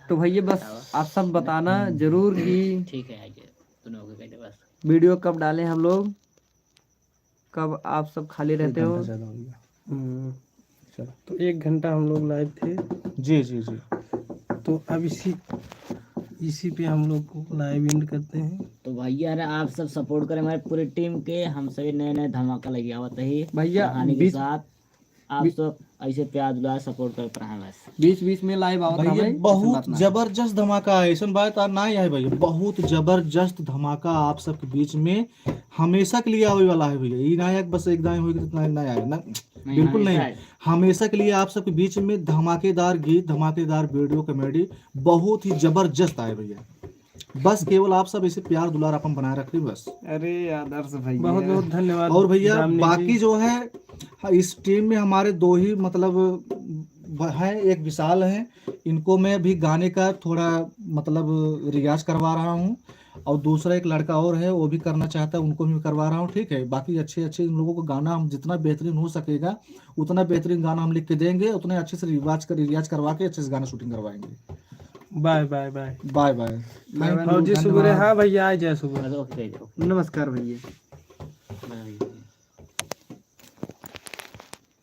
तो भैया, बस बताओ। आप सब बताना हम्म। जरूर कि ठीक है, आइए, दोनों को कह दो बस। Video कब डालें हम लोग, कब आप सब खाली एक रहते हो? घंटा ज्यादा हो गया। हम्म। चलो। तो एक घंटा हम लोग live थे। जी, जी, जी। तो अब इसी, इसी पे हम लोग को live end करते हैं। तो भैया रे, आप सब support करें हमारे पूरे team के, हम सभी नए नए धमाका लेके आवत ही भैया, कहानी के बीच, साथ। आप बी-, सब ऐसे प्यार दुलार support करते रहें बस। बीच बीच में live आवत भैया, हमें, ऐसन बहुत बात ना है। जबरदस्त धमाका है, ऐसन बात आ, ना ही है भैया, बहुत जबरदस्त धमाका आप सबके बीच में हमेशा के लिए आवे वाला है भैया। ई ना है कि बस एक दाएं होई कि इतना ना आए ना, नहीं, बिल्कुल हमेशा नहीं। है। हमेशा के लिए आप सबके बीच में धमाकेदार गीत, धमाकेदार video, comedy बहुत ही जबरदस्त आए भैया। बस केवल आप सब ऐसे प्यार दुलार अपन बनाए रखें बस। अरे आदर्श भैया। बहुत बहुत धन्यवाद और भैया, दामिनी जी। बाकी जो है, इस team में हमारे दो ही मतलब ब-, हैं, एक विशाल हैं, इनको मैं भी गाने का थोड़ा मतलब रियाज करवा रहा हूँ, और दूसरा एक लड़का और है, वो भी करना चाहता है, उनको भी करवा रहा हूँ, ठीक है। बाकी अच्छे अच्छे इन लोगों को गाना हम जितना बेहतरीन हो सकेगा उतना बेहतरीन गाना हम लिख के देंगे, उतने अच्छे से रियाज कर, रियाज करवा के अच्छे से गाना shooting करवाएंगे। Bye, bye, bye। Bye, bye। Bye, bye। Thank you, फौजी सुगुरे, धन्यवाद। हाँ भैया, आ जाए सुगुरे। नमस्कार भैया।